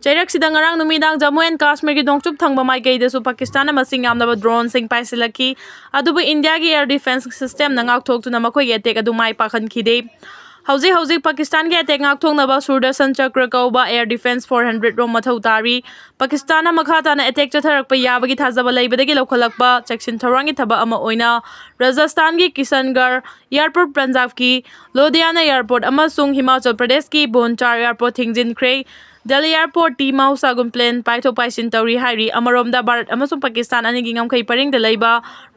ꯆꯩꯔꯛꯁꯤꯗ ꯉꯔꯥꯡ ꯅꯨꯃꯤꯗꯥꯡ ꯖꯝꯃꯨ ꯑꯦꯟ ꯀꯥꯁꯃꯤꯔꯒꯤ ꯅꯣꯡꯆꯨꯞ ꯊꯪꯕ ꯃꯥꯏꯀꯩꯗꯁꯨ ꯄꯥꯀꯤꯁꯇꯥꯟꯅ ꯃꯁꯤꯡ ꯌꯥꯝꯂꯕ ꯗ꯭ꯔꯣꯟꯁꯤꯡ ꯄꯥꯏꯁꯤꯜꯂꯛꯈꯤ, ꯑꯗꯨꯕꯨ ꯏꯟꯗꯤꯌꯥꯒꯤ ꯑꯦꯌꯔ ꯗꯤꯐꯦꯟꯁ ꯁꯤꯁꯇꯦꯝꯅ ꯉꯥꯛꯊꯣꯛꯇꯨꯅ ꯃꯈꯣꯏꯒꯤ ꯑꯦꯇꯦꯛ ꯑꯗꯨ ꯃꯥꯏ ꯄꯥꯛꯍꯟꯈꯤꯗꯦ꯫ ꯍꯧꯖꯤꯛ ꯍꯧꯖꯤꯛ ꯄꯥꯀꯤꯁꯇꯥꯟꯒꯤ ꯑꯦꯇꯦꯛ ꯉꯥꯛꯊꯣꯛꯅꯕ ꯁꯨꯔꯗꯔꯁꯟ ꯆꯀ꯭ꯔ ꯀꯧꯕ ꯑꯦꯌꯔ ꯗꯤꯐꯦꯟꯁ ꯐꯣꯔ ꯍꯟꯗ꯭ꯔꯦꯠ ꯔꯣꯝ ꯃꯊꯧ ꯇꯥꯔꯤ꯫ ꯄꯥꯀꯤꯁꯇꯥꯟꯅ ꯃꯈꯥ ꯇꯥꯅ ꯑꯦꯇꯦꯛ ꯆꯠꯊꯔꯛꯄ ꯌꯥꯕꯒꯤ ꯊꯥꯖꯕ ꯂꯩꯕꯗꯒꯤ ꯂꯧꯈꯠꯂꯛꯄ ꯆꯦꯛꯁꯤꯟ ꯊꯧꯔꯥꯡꯒꯤ ꯊꯕꯛ ꯑꯃ ꯑꯣꯏꯅ ꯔꯥꯖꯁꯊꯥꯟꯒꯤ ꯀꯤꯁꯟꯒꯔ ꯑꯦꯌꯔꯄꯣꯔꯠ, ꯄꯟꯖꯥꯕꯀꯤ ꯂꯨꯙꯤꯌꯥꯅꯥ ꯑꯦꯌꯔꯄꯣꯔꯠ ꯑꯃꯁꯨꯡ ꯍꯤꯃꯥꯆꯜ ꯄ꯭ꯔꯗꯦꯁꯀꯤ ꯚꯣꯟꯆꯥꯔ ꯑꯦꯌꯔꯄꯣꯔꯠ ꯊꯤꯡꯖꯤꯟꯈ꯭ꯔꯦ꯫ ꯗꯦꯜꯂꯤ ꯑꯦꯌꯔꯄꯣꯔꯠꯇꯤ ꯃꯍꯧꯁꯥꯒꯨꯝ ꯄ꯭ꯂꯦꯟ ꯄꯥꯏꯊꯣꯛ ꯄꯥꯏꯁꯤꯟ ꯇꯧꯔꯤ ꯍꯥꯏꯔꯤ꯫ ꯑꯃꯔꯣꯝꯗ ꯚꯥꯔꯠ ꯑꯃꯁꯨꯡ ꯄꯥꯀꯤꯁꯇꯥꯟ ꯑꯅꯤꯒꯤ ꯉꯝꯈꯩ ꯄꯔꯤꯡꯗ ꯂꯩꯕ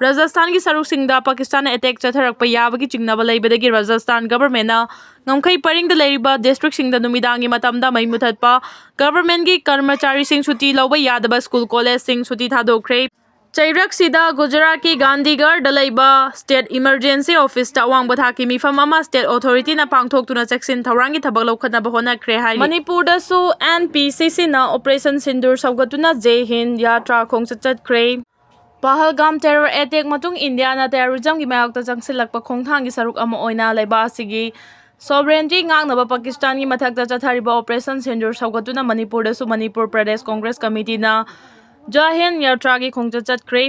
ꯔꯥꯖꯁꯊꯥꯟꯒꯤ ꯁꯔꯨꯛꯁꯤꯡꯗ ꯄꯥꯀꯤꯁꯇꯥꯟꯅ ꯑꯦꯇꯦꯛ ꯆꯠꯊꯔꯛꯄ ꯌꯥꯕꯒꯤ ꯆꯤꯡꯅꯕ ꯂꯩꯕꯗꯒꯤ ꯔꯥꯖꯁꯊꯥꯟ ꯒꯚꯔꯟꯃꯦꯟꯠꯅ ꯉꯝꯈꯩ ꯄꯔꯤꯡꯗ ꯂꯩꯔꯤꯕ ꯗꯤꯁꯇ꯭ꯔꯤꯛꯁꯤꯡꯗ ꯅꯨꯃꯤꯗꯥꯡꯒꯤ ꯃꯇꯝꯗ ꯃꯩ ꯃꯨꯊꯠꯄ, ꯒꯚꯔꯟꯃꯦꯟꯠꯀꯤ ꯀꯔꯃꯆꯥꯔꯤꯁꯤꯡ ꯁꯨꯇꯤ ꯂꯧꯕ ꯌꯥꯗꯕ ꯁ꯭ꯀꯨꯜ ꯀꯣꯂꯦꯖꯁꯤꯡ ꯁꯨꯇꯤ ꯊꯥꯗꯣꯛꯈ꯭ꯔꯦ꯫ ꯆꯩꯔꯛꯁꯤꯗ ꯒꯨꯖꯔꯥꯠꯀꯤ ꯒꯥꯟꯙꯤꯒꯔꯗ ꯂꯩꯕ ꯁ꯭ꯇꯦꯠ ꯏꯃꯔꯖꯦꯟꯁꯤ ꯑꯣꯐꯤꯁꯇ ꯑꯋꯥꯡꯕ ꯊꯥꯛꯀꯤ ꯃꯤꯐꯝ ꯑꯃ ꯁ꯭ꯇꯦꯠ ꯑꯣꯊꯣꯔꯤꯇꯤꯅ ꯄꯥꯡꯊꯣꯛꯇꯨꯅ ꯆꯦꯛꯁꯤꯟ ꯊꯧꯔꯥꯡꯒꯤ ꯊꯕꯛ ꯂꯧꯈꯠꯅꯕ ꯍꯣꯠꯅꯈ꯭ꯔꯦ ꯍꯥꯏꯔꯤ꯫ ꯃꯅꯤꯄꯨꯔꯗꯁꯨ ꯑꯦꯟ ꯄꯤ ꯁꯤ ꯁꯤꯅ ꯑꯣꯄꯔꯦꯁꯟ ꯁꯤꯟꯗꯨꯔ ꯁꯧꯒꯠꯇꯨꯅ ꯖꯦ ꯍꯤꯟꯗ ꯌꯥꯇ꯭ꯔꯥ ꯈꯣꯡꯆꯠ ꯆꯠꯈ꯭ꯔꯦ꯫ ꯄꯍꯜꯒꯥꯝ ꯇꯦꯔꯣꯔ ꯑꯦꯇꯦꯛ ꯃꯇꯨꯡ ꯏꯟꯗꯤꯌꯥꯅ ꯇꯦꯔꯣꯔꯤꯖꯝꯒꯤ ꯃꯥꯌꯣꯛꯇ ꯆꯪꯁꯤꯜꯂꯛꯄ ꯈꯣꯡꯊꯥꯡꯒꯤ ꯁꯔꯨꯛ ꯑꯃ ꯑꯣꯏꯅ ꯂꯩꯕꯥꯛ ꯑꯁꯤꯒꯤ ꯁꯣꯚꯔꯦꯟꯇꯤ ꯉꯥꯛꯅꯕ ꯄꯥꯀꯤꯁꯇꯥꯟꯒꯤ ꯃꯊꯛꯇ ꯆꯠꯊꯔꯤꯕ ꯑꯣꯄꯔꯦꯁꯟ ꯁꯤꯟꯗꯨꯔ ꯁꯧꯒꯠꯇꯨꯅ ꯃꯅꯤꯄꯨꯔꯗꯁꯨ ꯃꯅꯤꯄꯨꯔ ꯄ꯭ꯔꯗꯦꯁ ꯀꯣꯡꯒ꯭ꯔꯦꯁ ꯀꯃꯤꯇꯤꯅ ꯖꯥꯍꯤꯟ ꯌꯥꯇ꯭ꯔꯥꯒꯤ ꯈꯣꯡꯆꯠ ꯆꯠꯈ꯭ꯔꯦ꯫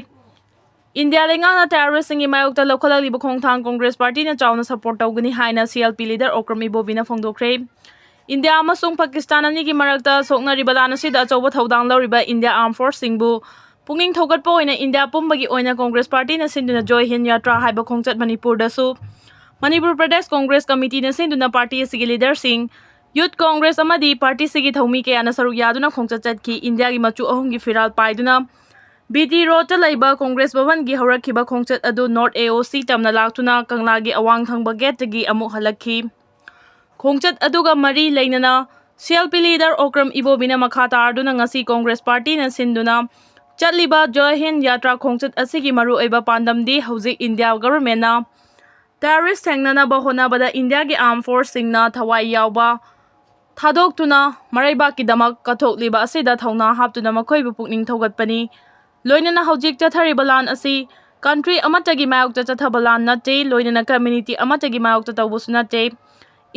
ꯏꯟꯗꯤꯌꯥ ꯂꯩꯉꯥꯛꯅ ꯇꯦꯔꯣꯔꯤꯁꯁꯤꯡꯒꯤ ꯃꯥꯌꯣꯛꯇ ꯂꯧꯈꯠꯂꯛꯂꯤꯕ ꯈꯣꯡꯊꯥꯡ ꯀꯣꯡꯒ꯭ꯔꯦꯁ ꯄꯥꯔꯇꯤꯅ ꯆꯥꯎꯅ ꯁꯄꯣꯔꯠ ꯇꯧꯒꯅꯤ ꯍꯥꯏꯅ C L P leader Okram ꯏꯕꯣꯕꯤꯅ ꯐꯣꯡꯗꯣꯛꯈ꯭ꯔꯦ꯫ ꯏꯟꯗꯤꯌꯥ ꯑꯃꯁꯨꯡ ꯄꯥꯀꯤꯁꯇꯥꯟ ꯑꯅꯤꯒꯤ ꯃꯔꯛꯇ ꯁꯣꯛꯅꯔꯤꯕ ꯂꯥꯟ ꯑꯁꯤꯗ ꯑꯆꯧꯕ ꯊꯧꯗꯥꯡ ꯂꯧꯔꯤꯕ ꯏꯟꯗꯤꯌꯥ ꯑꯥꯔꯝ ꯐꯣꯔꯁꯁꯤꯡꯕꯨ ꯄꯨꯛꯅꯤꯡ ꯊꯧꯒꯠꯄ ꯑꯣꯏꯅ ꯏꯟꯗꯤꯌꯥ ꯄꯨꯝꯕꯒꯤ ꯑꯣꯏꯅ ꯀꯣꯡꯒ꯭ꯔꯦꯁ ꯄꯥꯔꯇꯤꯅ ꯁꯤꯟꯗꯨꯅ ꯖꯣꯏ ꯍꯤꯟꯗ ꯌꯥꯇ꯭ꯔꯥ ꯍꯥꯏꯕ ꯈꯣꯡꯆꯠ ꯃꯅꯤꯄꯨꯔꯗꯁꯨ ꯃꯅꯤꯄꯨꯔ ꯄ꯭ꯔꯗꯦꯁ ꯀꯣꯡꯒ꯭ꯔꯦꯁ ꯀꯃꯤꯇꯤꯅ ꯁꯤꯟꯗꯨꯅ ꯄꯥꯔꯇꯤ ꯑꯁꯤꯒꯤ ꯂꯤꯗꯔꯁꯤꯡ, ꯌꯨꯠ ꯀꯣꯡꯒ꯭ꯔꯦꯁ ꯑꯃꯗꯤ ꯄꯥꯔꯇꯤꯁꯤꯒꯤ ꯊꯧꯃꯤ ꯀꯌꯥꯅ ꯁꯔꯨꯛ ꯌꯥꯗꯨꯅ ꯈꯣꯡꯆꯠ ꯆꯠꯈꯤ꯫ ꯏꯟꯗꯤꯌꯥꯒꯤ ꯃꯆꯨ ꯑꯍꯨꯝꯒꯤ ꯐꯤꯔꯥꯜ ꯄꯥꯏꯗꯨꯅ ꯕꯤ ꯇꯤ ꯔꯣꯗꯇ ꯂꯩꯕ ꯀꯣꯡꯒ꯭ꯔꯦꯁ ꯚꯕꯟꯒꯤ ꯍꯧꯔꯛꯈꯤꯕ ꯈꯣꯡꯆꯠ ꯑꯗꯨ ꯅꯣꯔꯠ ꯑꯦ ꯑꯣ ꯁꯤ ꯇꯝꯅ ꯂꯥꯛꯇꯨꯅ ꯀꯪꯂꯥꯒꯤ ꯑꯋꯥꯡ ꯊꯪꯕ ꯒꯦꯠꯇꯒꯤ ꯑꯃꯨꯛ ꯍꯜꯂꯛꯈꯤ꯫ ꯈꯣꯡꯆꯠ ꯑꯗꯨꯒ ꯃꯔꯤ ꯂꯩꯅꯅ C L P leader Okram ꯏꯕꯣꯕꯤꯅ ꯃꯈꯥ ꯇꯥꯔꯗꯨꯅ ꯉꯁꯤ ꯀꯣꯡꯒ꯭ꯔꯦꯁ ꯄꯥꯔꯇꯤꯅ ꯁꯤꯟꯗꯨꯅ ꯆꯠꯂꯤꯕ ꯖꯣꯏ ꯍꯤꯟꯗ ꯌꯥꯇ꯭ꯔꯥ ꯈꯣꯡꯆꯠ ꯑꯁꯤꯒꯤ ꯃꯔꯨꯑꯣꯏꯕ ꯄꯥꯟꯗꯝꯗꯤ ꯍꯧꯖꯤꯛ ꯏꯟꯗꯤꯌꯥ ꯒꯚꯔꯟꯃꯦꯟꯠꯅ ꯇꯦꯔꯣꯔꯤꯁ ꯊꯦꯡꯅꯅꯕ ꯍꯣꯠꯅꯕꯗ ꯏꯟꯗꯤꯌꯥꯒꯤ ꯑꯥꯔꯝ ꯐꯣꯔꯁꯁꯤꯡꯅ ꯊꯋꯥꯏ ꯌꯥꯎꯕ ꯊꯥꯗꯣꯛꯇꯨꯅ ꯃꯔꯩꯕꯥꯛꯀꯤꯗꯃꯛ ꯀꯠꯊꯣꯛꯂꯤꯕ ꯑꯁꯤꯗ ꯊꯧꯅꯥ ꯍꯥꯞꯇꯨꯅ ꯃꯈꯣꯏꯕꯨ ꯄꯨꯛꯅꯤꯡ ꯊꯧꯒꯠꯄꯅꯤ꯫ ꯂꯣꯏꯅꯅ ꯍꯧꯖꯤꯛ ꯆꯠꯊꯔꯤꯕ ꯂꯥꯟ ꯑꯁꯤ ꯀꯟꯇ꯭ꯔꯤ ꯑꯃꯠꯇꯒꯤ ꯃꯥꯌꯣꯛꯇ ꯆꯠꯊꯕ ꯂꯥꯟ ꯅꯠꯇꯦ, ꯂꯣꯏꯅꯅ ꯀꯝꯃ꯭ꯌꯨꯅꯤꯇꯤ ꯑꯃꯠꯇꯒꯤ ꯃꯥꯌꯣꯛꯇ ꯇꯧꯕꯁꯨ ꯅꯠꯇꯦ꯫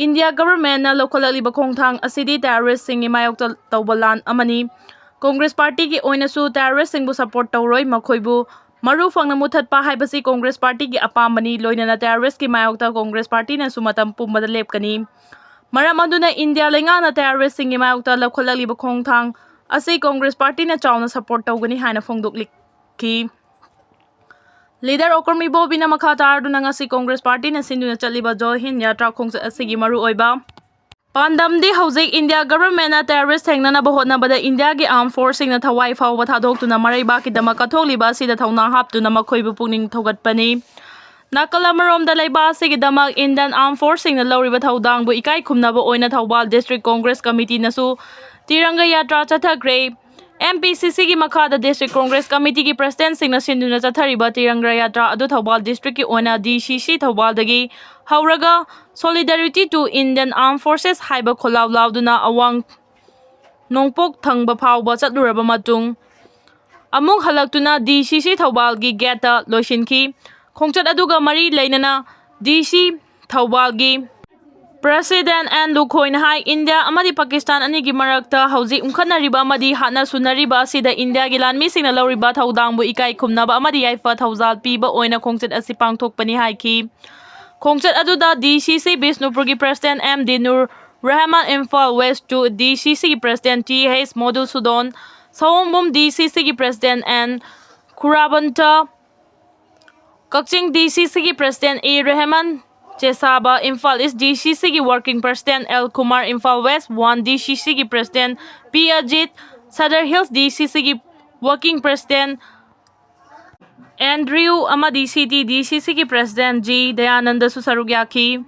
ꯏꯟꯗꯤꯌꯥ ꯒꯚꯔꯟꯃꯦꯟꯠꯅ ꯂꯧꯈꯠꯂꯛꯂꯤꯕ ꯈꯣꯡꯊꯥꯡ ꯑꯁꯤꯗꯤ ꯇꯦꯔꯣꯔꯤꯁꯁꯤꯡꯒꯤ ꯃꯥꯌꯣꯛꯇ ꯇꯧꯕ ꯂꯥꯟ ꯑꯃꯅꯤ꯫ ꯀꯣꯡꯒ꯭ꯔꯦꯁ ꯄꯥꯔꯇꯤꯒꯤ ꯑꯣꯏꯅꯁꯨ ꯇꯦꯔꯣꯔꯤꯁꯁꯤꯡꯕꯨ ꯁꯄꯣꯔꯠ ꯇꯧꯔꯣꯏ, ꯃꯈꯣꯏꯕꯨ ꯃꯔꯨ ꯐꯪꯅ ꯃꯨꯊꯠꯄ ꯍꯥꯏꯕꯁꯤ ꯀꯣꯡꯒ꯭ꯔꯦꯁ ꯄꯥꯔꯇꯤꯒꯤ ꯑꯄꯥꯝꯕꯅꯤ꯫ ꯂꯣꯏꯅꯅ ꯇꯦꯔꯣꯔꯤꯁ꯭ꯠꯀꯤ ꯃꯥꯌꯣꯛꯇ ꯀꯣꯡꯒ꯭ꯔꯦꯁ ꯄꯥꯔꯇꯤꯅꯁꯨ ꯃꯇꯝ ꯄꯨꯝꯕꯗ ꯂꯦꯞꯀꯅꯤ꯫ ꯃꯔꯝ ꯑꯗꯨꯅ ꯏꯟꯗꯤꯌꯥ ꯂꯩꯉꯥꯛꯅ ꯇꯦꯔꯣꯔꯤꯁ꯭ꯠꯁꯤꯡꯒꯤ ꯃꯥꯌꯣꯛꯇ ꯂꯧꯈꯠꯂꯛꯂꯤꯕ ꯈꯣꯡꯊꯥꯡ ꯑꯁꯤ ꯀꯣꯡꯒ꯭ꯔꯦꯁ ꯄꯥꯔꯇꯤꯅ ꯆꯥꯎꯅ ꯁꯄꯣꯔꯠ ꯇꯧꯒꯅꯤ ꯍꯥꯏꯅ ꯐꯣꯡꯗꯣꯛꯂꯤ꯫ ꯈꯤ꯫ ꯂꯤꯗꯔ ꯑꯣꯀ꯭ꯔꯝ ꯏꯕꯣꯕꯤꯅ ꯃꯈꯥ ꯇꯥꯔꯗꯨꯅ ꯉꯁꯤ ꯀꯣꯡꯒ꯭ꯔꯦꯁ ꯄꯥꯔꯇꯤꯅ ꯁꯤꯟꯗꯨꯅ ꯆꯠꯂꯤꯕ ꯖꯣꯏ ꯍꯤꯟꯗ ꯌꯥꯇ꯭ꯔꯥ ꯈꯣꯡꯆꯠ ꯑꯁꯤꯒꯤ ꯃꯔꯨꯑꯣꯏꯕ ꯄꯥꯟꯗꯝꯗꯤ ꯍꯧꯖꯤꯛ ꯏꯟꯗꯤꯌꯥ ꯒꯚꯔꯟꯃꯦꯟꯠꯅ ꯇꯦꯔꯣꯔꯤꯁ꯭ꯠ ꯊꯦꯡꯅꯅꯕ ꯍꯣꯠꯅꯕꯗ ꯏꯟꯗꯤꯌꯥꯒꯤ ꯑꯥꯔꯝ ꯐꯣꯔꯁꯁꯤꯡꯅ ꯊꯋꯥꯏ ꯐꯥꯎꯕ ꯊꯥꯗꯣꯛꯇꯨꯅ ꯃꯔꯩꯕꯥꯛꯀꯤꯗꯃꯛ ꯀꯠꯊꯣꯛꯂꯤꯕ ꯑꯁꯤꯗ ꯊꯧꯅꯥ ꯍꯥꯞꯇꯨꯅ ꯃꯈꯣꯏꯕꯨ ꯄꯨꯛꯅꯤꯡ ꯊꯧꯒꯠꯄꯅꯤ꯫ ꯅꯥꯀꯜ ꯑꯃꯔꯣꯝꯗ ꯂꯩꯕꯥꯛ ꯑꯁꯤꯒꯤꯗꯃꯛ ꯏꯟꯗꯤꯌꯟ ꯑꯥꯔꯝ ꯐꯣꯔꯁꯁꯤꯡꯅ ꯂꯧꯔꯤꯕ ꯊꯧꯗꯥꯡꯕꯨ ꯏꯀꯥꯏ ꯈꯨꯝꯅꯕ ꯑꯣꯏꯅ ꯊꯧꯕꯥꯜ ꯗꯤꯁꯇ꯭ꯔꯤꯛ ꯀꯣꯡꯒ꯭ꯔꯦꯁ ꯀꯃꯤꯇꯤꯅꯁꯨ ꯇꯤꯔꯪꯒ ꯌꯥꯇ꯭ꯔꯥ ꯆꯠꯊꯈ꯭ꯔꯦ꯫ ꯑꯦꯝ ꯄꯤ ꯁꯤ ꯁꯤꯒꯤ ꯃꯈꯥꯗ ꯗꯤꯁꯇ꯭ꯔꯤꯛ ꯀꯣꯡꯒ꯭ꯔꯦꯁ ꯀꯃꯤꯇꯤꯒꯤ ꯄ꯭ꯔꯁꯤꯗꯦꯟꯠꯁꯤꯡꯅ ꯁꯤꯟꯗꯨꯅ ꯆꯠꯊꯔꯤꯕ ꯇꯤꯔꯪꯒ ꯌꯥꯇ꯭ꯔꯥ ꯑꯗꯨ ꯊꯧꯕꯥꯜ ꯗꯤꯁꯇ꯭ꯔꯤꯛꯀꯤ ꯑꯣꯏꯅ ꯗꯤ ꯁꯤ ꯁꯤ ꯊꯧꯕꯥꯜꯗꯒꯤ ꯍꯧꯔꯒ Solidarity to Indian Armed Forces ꯍꯥꯏꯕ ꯈꯣꯜꯂꯥꯎ ꯂꯥꯎꯗꯨꯅ ꯑꯋꯥꯡ ꯅꯣꯡꯄꯣꯛ ꯊꯪꯕ ꯐꯥꯎꯕ ꯆꯠꯂꯨꯔꯕ ꯃꯇꯨꯡ ꯑꯃꯨꯛ ꯍꯜꯂꯛꯇꯨꯅ ꯗꯤ ꯁꯤ ꯁꯤ ꯊꯧꯕꯥꯜꯒꯤ ꯒꯦꯠꯇ ꯂꯣꯏꯁꯤꯟꯈꯤ꯫ ꯈꯣꯡꯆꯠ ꯑꯗꯨꯒ ꯃꯔꯤ ꯂꯩꯅꯅ ꯗꯤ ꯁꯤ ꯊꯧꯕꯥꯜꯒꯤ ꯄ꯭ꯔꯁꯤꯗꯦꯟꯠ ꯑꯦꯟ ꯂꯨꯈꯣꯏꯅ ꯍꯥꯏ, ꯏꯟꯗꯤꯌꯥ ꯑꯃꯗꯤ ꯄꯥꯀꯤꯁꯇꯥꯟ ꯑꯅꯤꯒꯤ ꯃꯔꯛꯇ ꯍꯧꯖꯤꯛ ꯎꯪꯈꯠꯅꯔꯤꯕ ꯑꯃꯗꯤ ꯍꯥꯠꯅ ꯁꯨꯅꯔꯤꯕ ꯑꯁꯤꯗ ꯏꯟꯗꯤꯌꯥꯒꯤ ꯂꯥꯟꯃꯤꯁꯤꯡꯅ ꯂꯧꯔꯤꯕ ꯊꯧꯗꯥꯡꯕꯨ ꯏꯀꯥꯏ ꯈꯨꯝꯅꯕ ꯑꯃꯗꯤ ꯌꯥꯏꯐ ꯊꯧꯖꯥꯜ ꯄꯤꯕ ꯑꯣꯏꯅ ꯈꯣꯡꯆꯠ ꯑꯁꯤ ꯄꯥꯡꯊꯣꯛꯄꯅꯤ ꯍꯥꯏꯈꯤ꯫ ꯈꯣꯡꯆꯠ ꯑꯗꯨꯗ ꯗꯤ ꯁꯤ ꯁꯤ ꯕꯤꯁꯅꯨꯄꯨꯔꯒꯤ president M Dinur Rahman, Imphal west two D C ꯁꯤꯒꯤ ꯄ꯭ꯔꯁꯤꯗꯦꯟꯠ ꯇꯤ ꯍꯩꯆ ꯃꯣꯗꯨꯁꯨꯗꯣꯟ, ꯁꯑꯣꯝꯕꯨꯝ ꯗꯤ ꯁꯤ ꯁꯤꯒꯤ president and ꯈꯨꯔꯥꯕꯟꯇ, Kakching D C ꯁꯤꯒꯤ ꯄ꯭ꯔꯁꯤꯗꯦꯟꯠ ꯑꯦ ꯔꯦꯍꯃꯟ ꯆꯦꯁꯥꯕ, ꯏꯝꯐꯥꯜ ꯏꯁ ꯗꯤ ꯁꯤ ꯁꯤꯒꯤ working president L Kumar, Imphal west one D C ꯁꯤꯒꯤ president P Ajit, Sadar hills D C ꯁꯤꯒꯤ working president Andrew ꯑꯃꯗꯤ city ꯗꯤ C ꯁꯤꯒꯤ president G ꯗꯌꯥꯅꯟꯗꯁꯨ ꯁꯔꯨꯛ ꯌꯥꯈꯤ꯫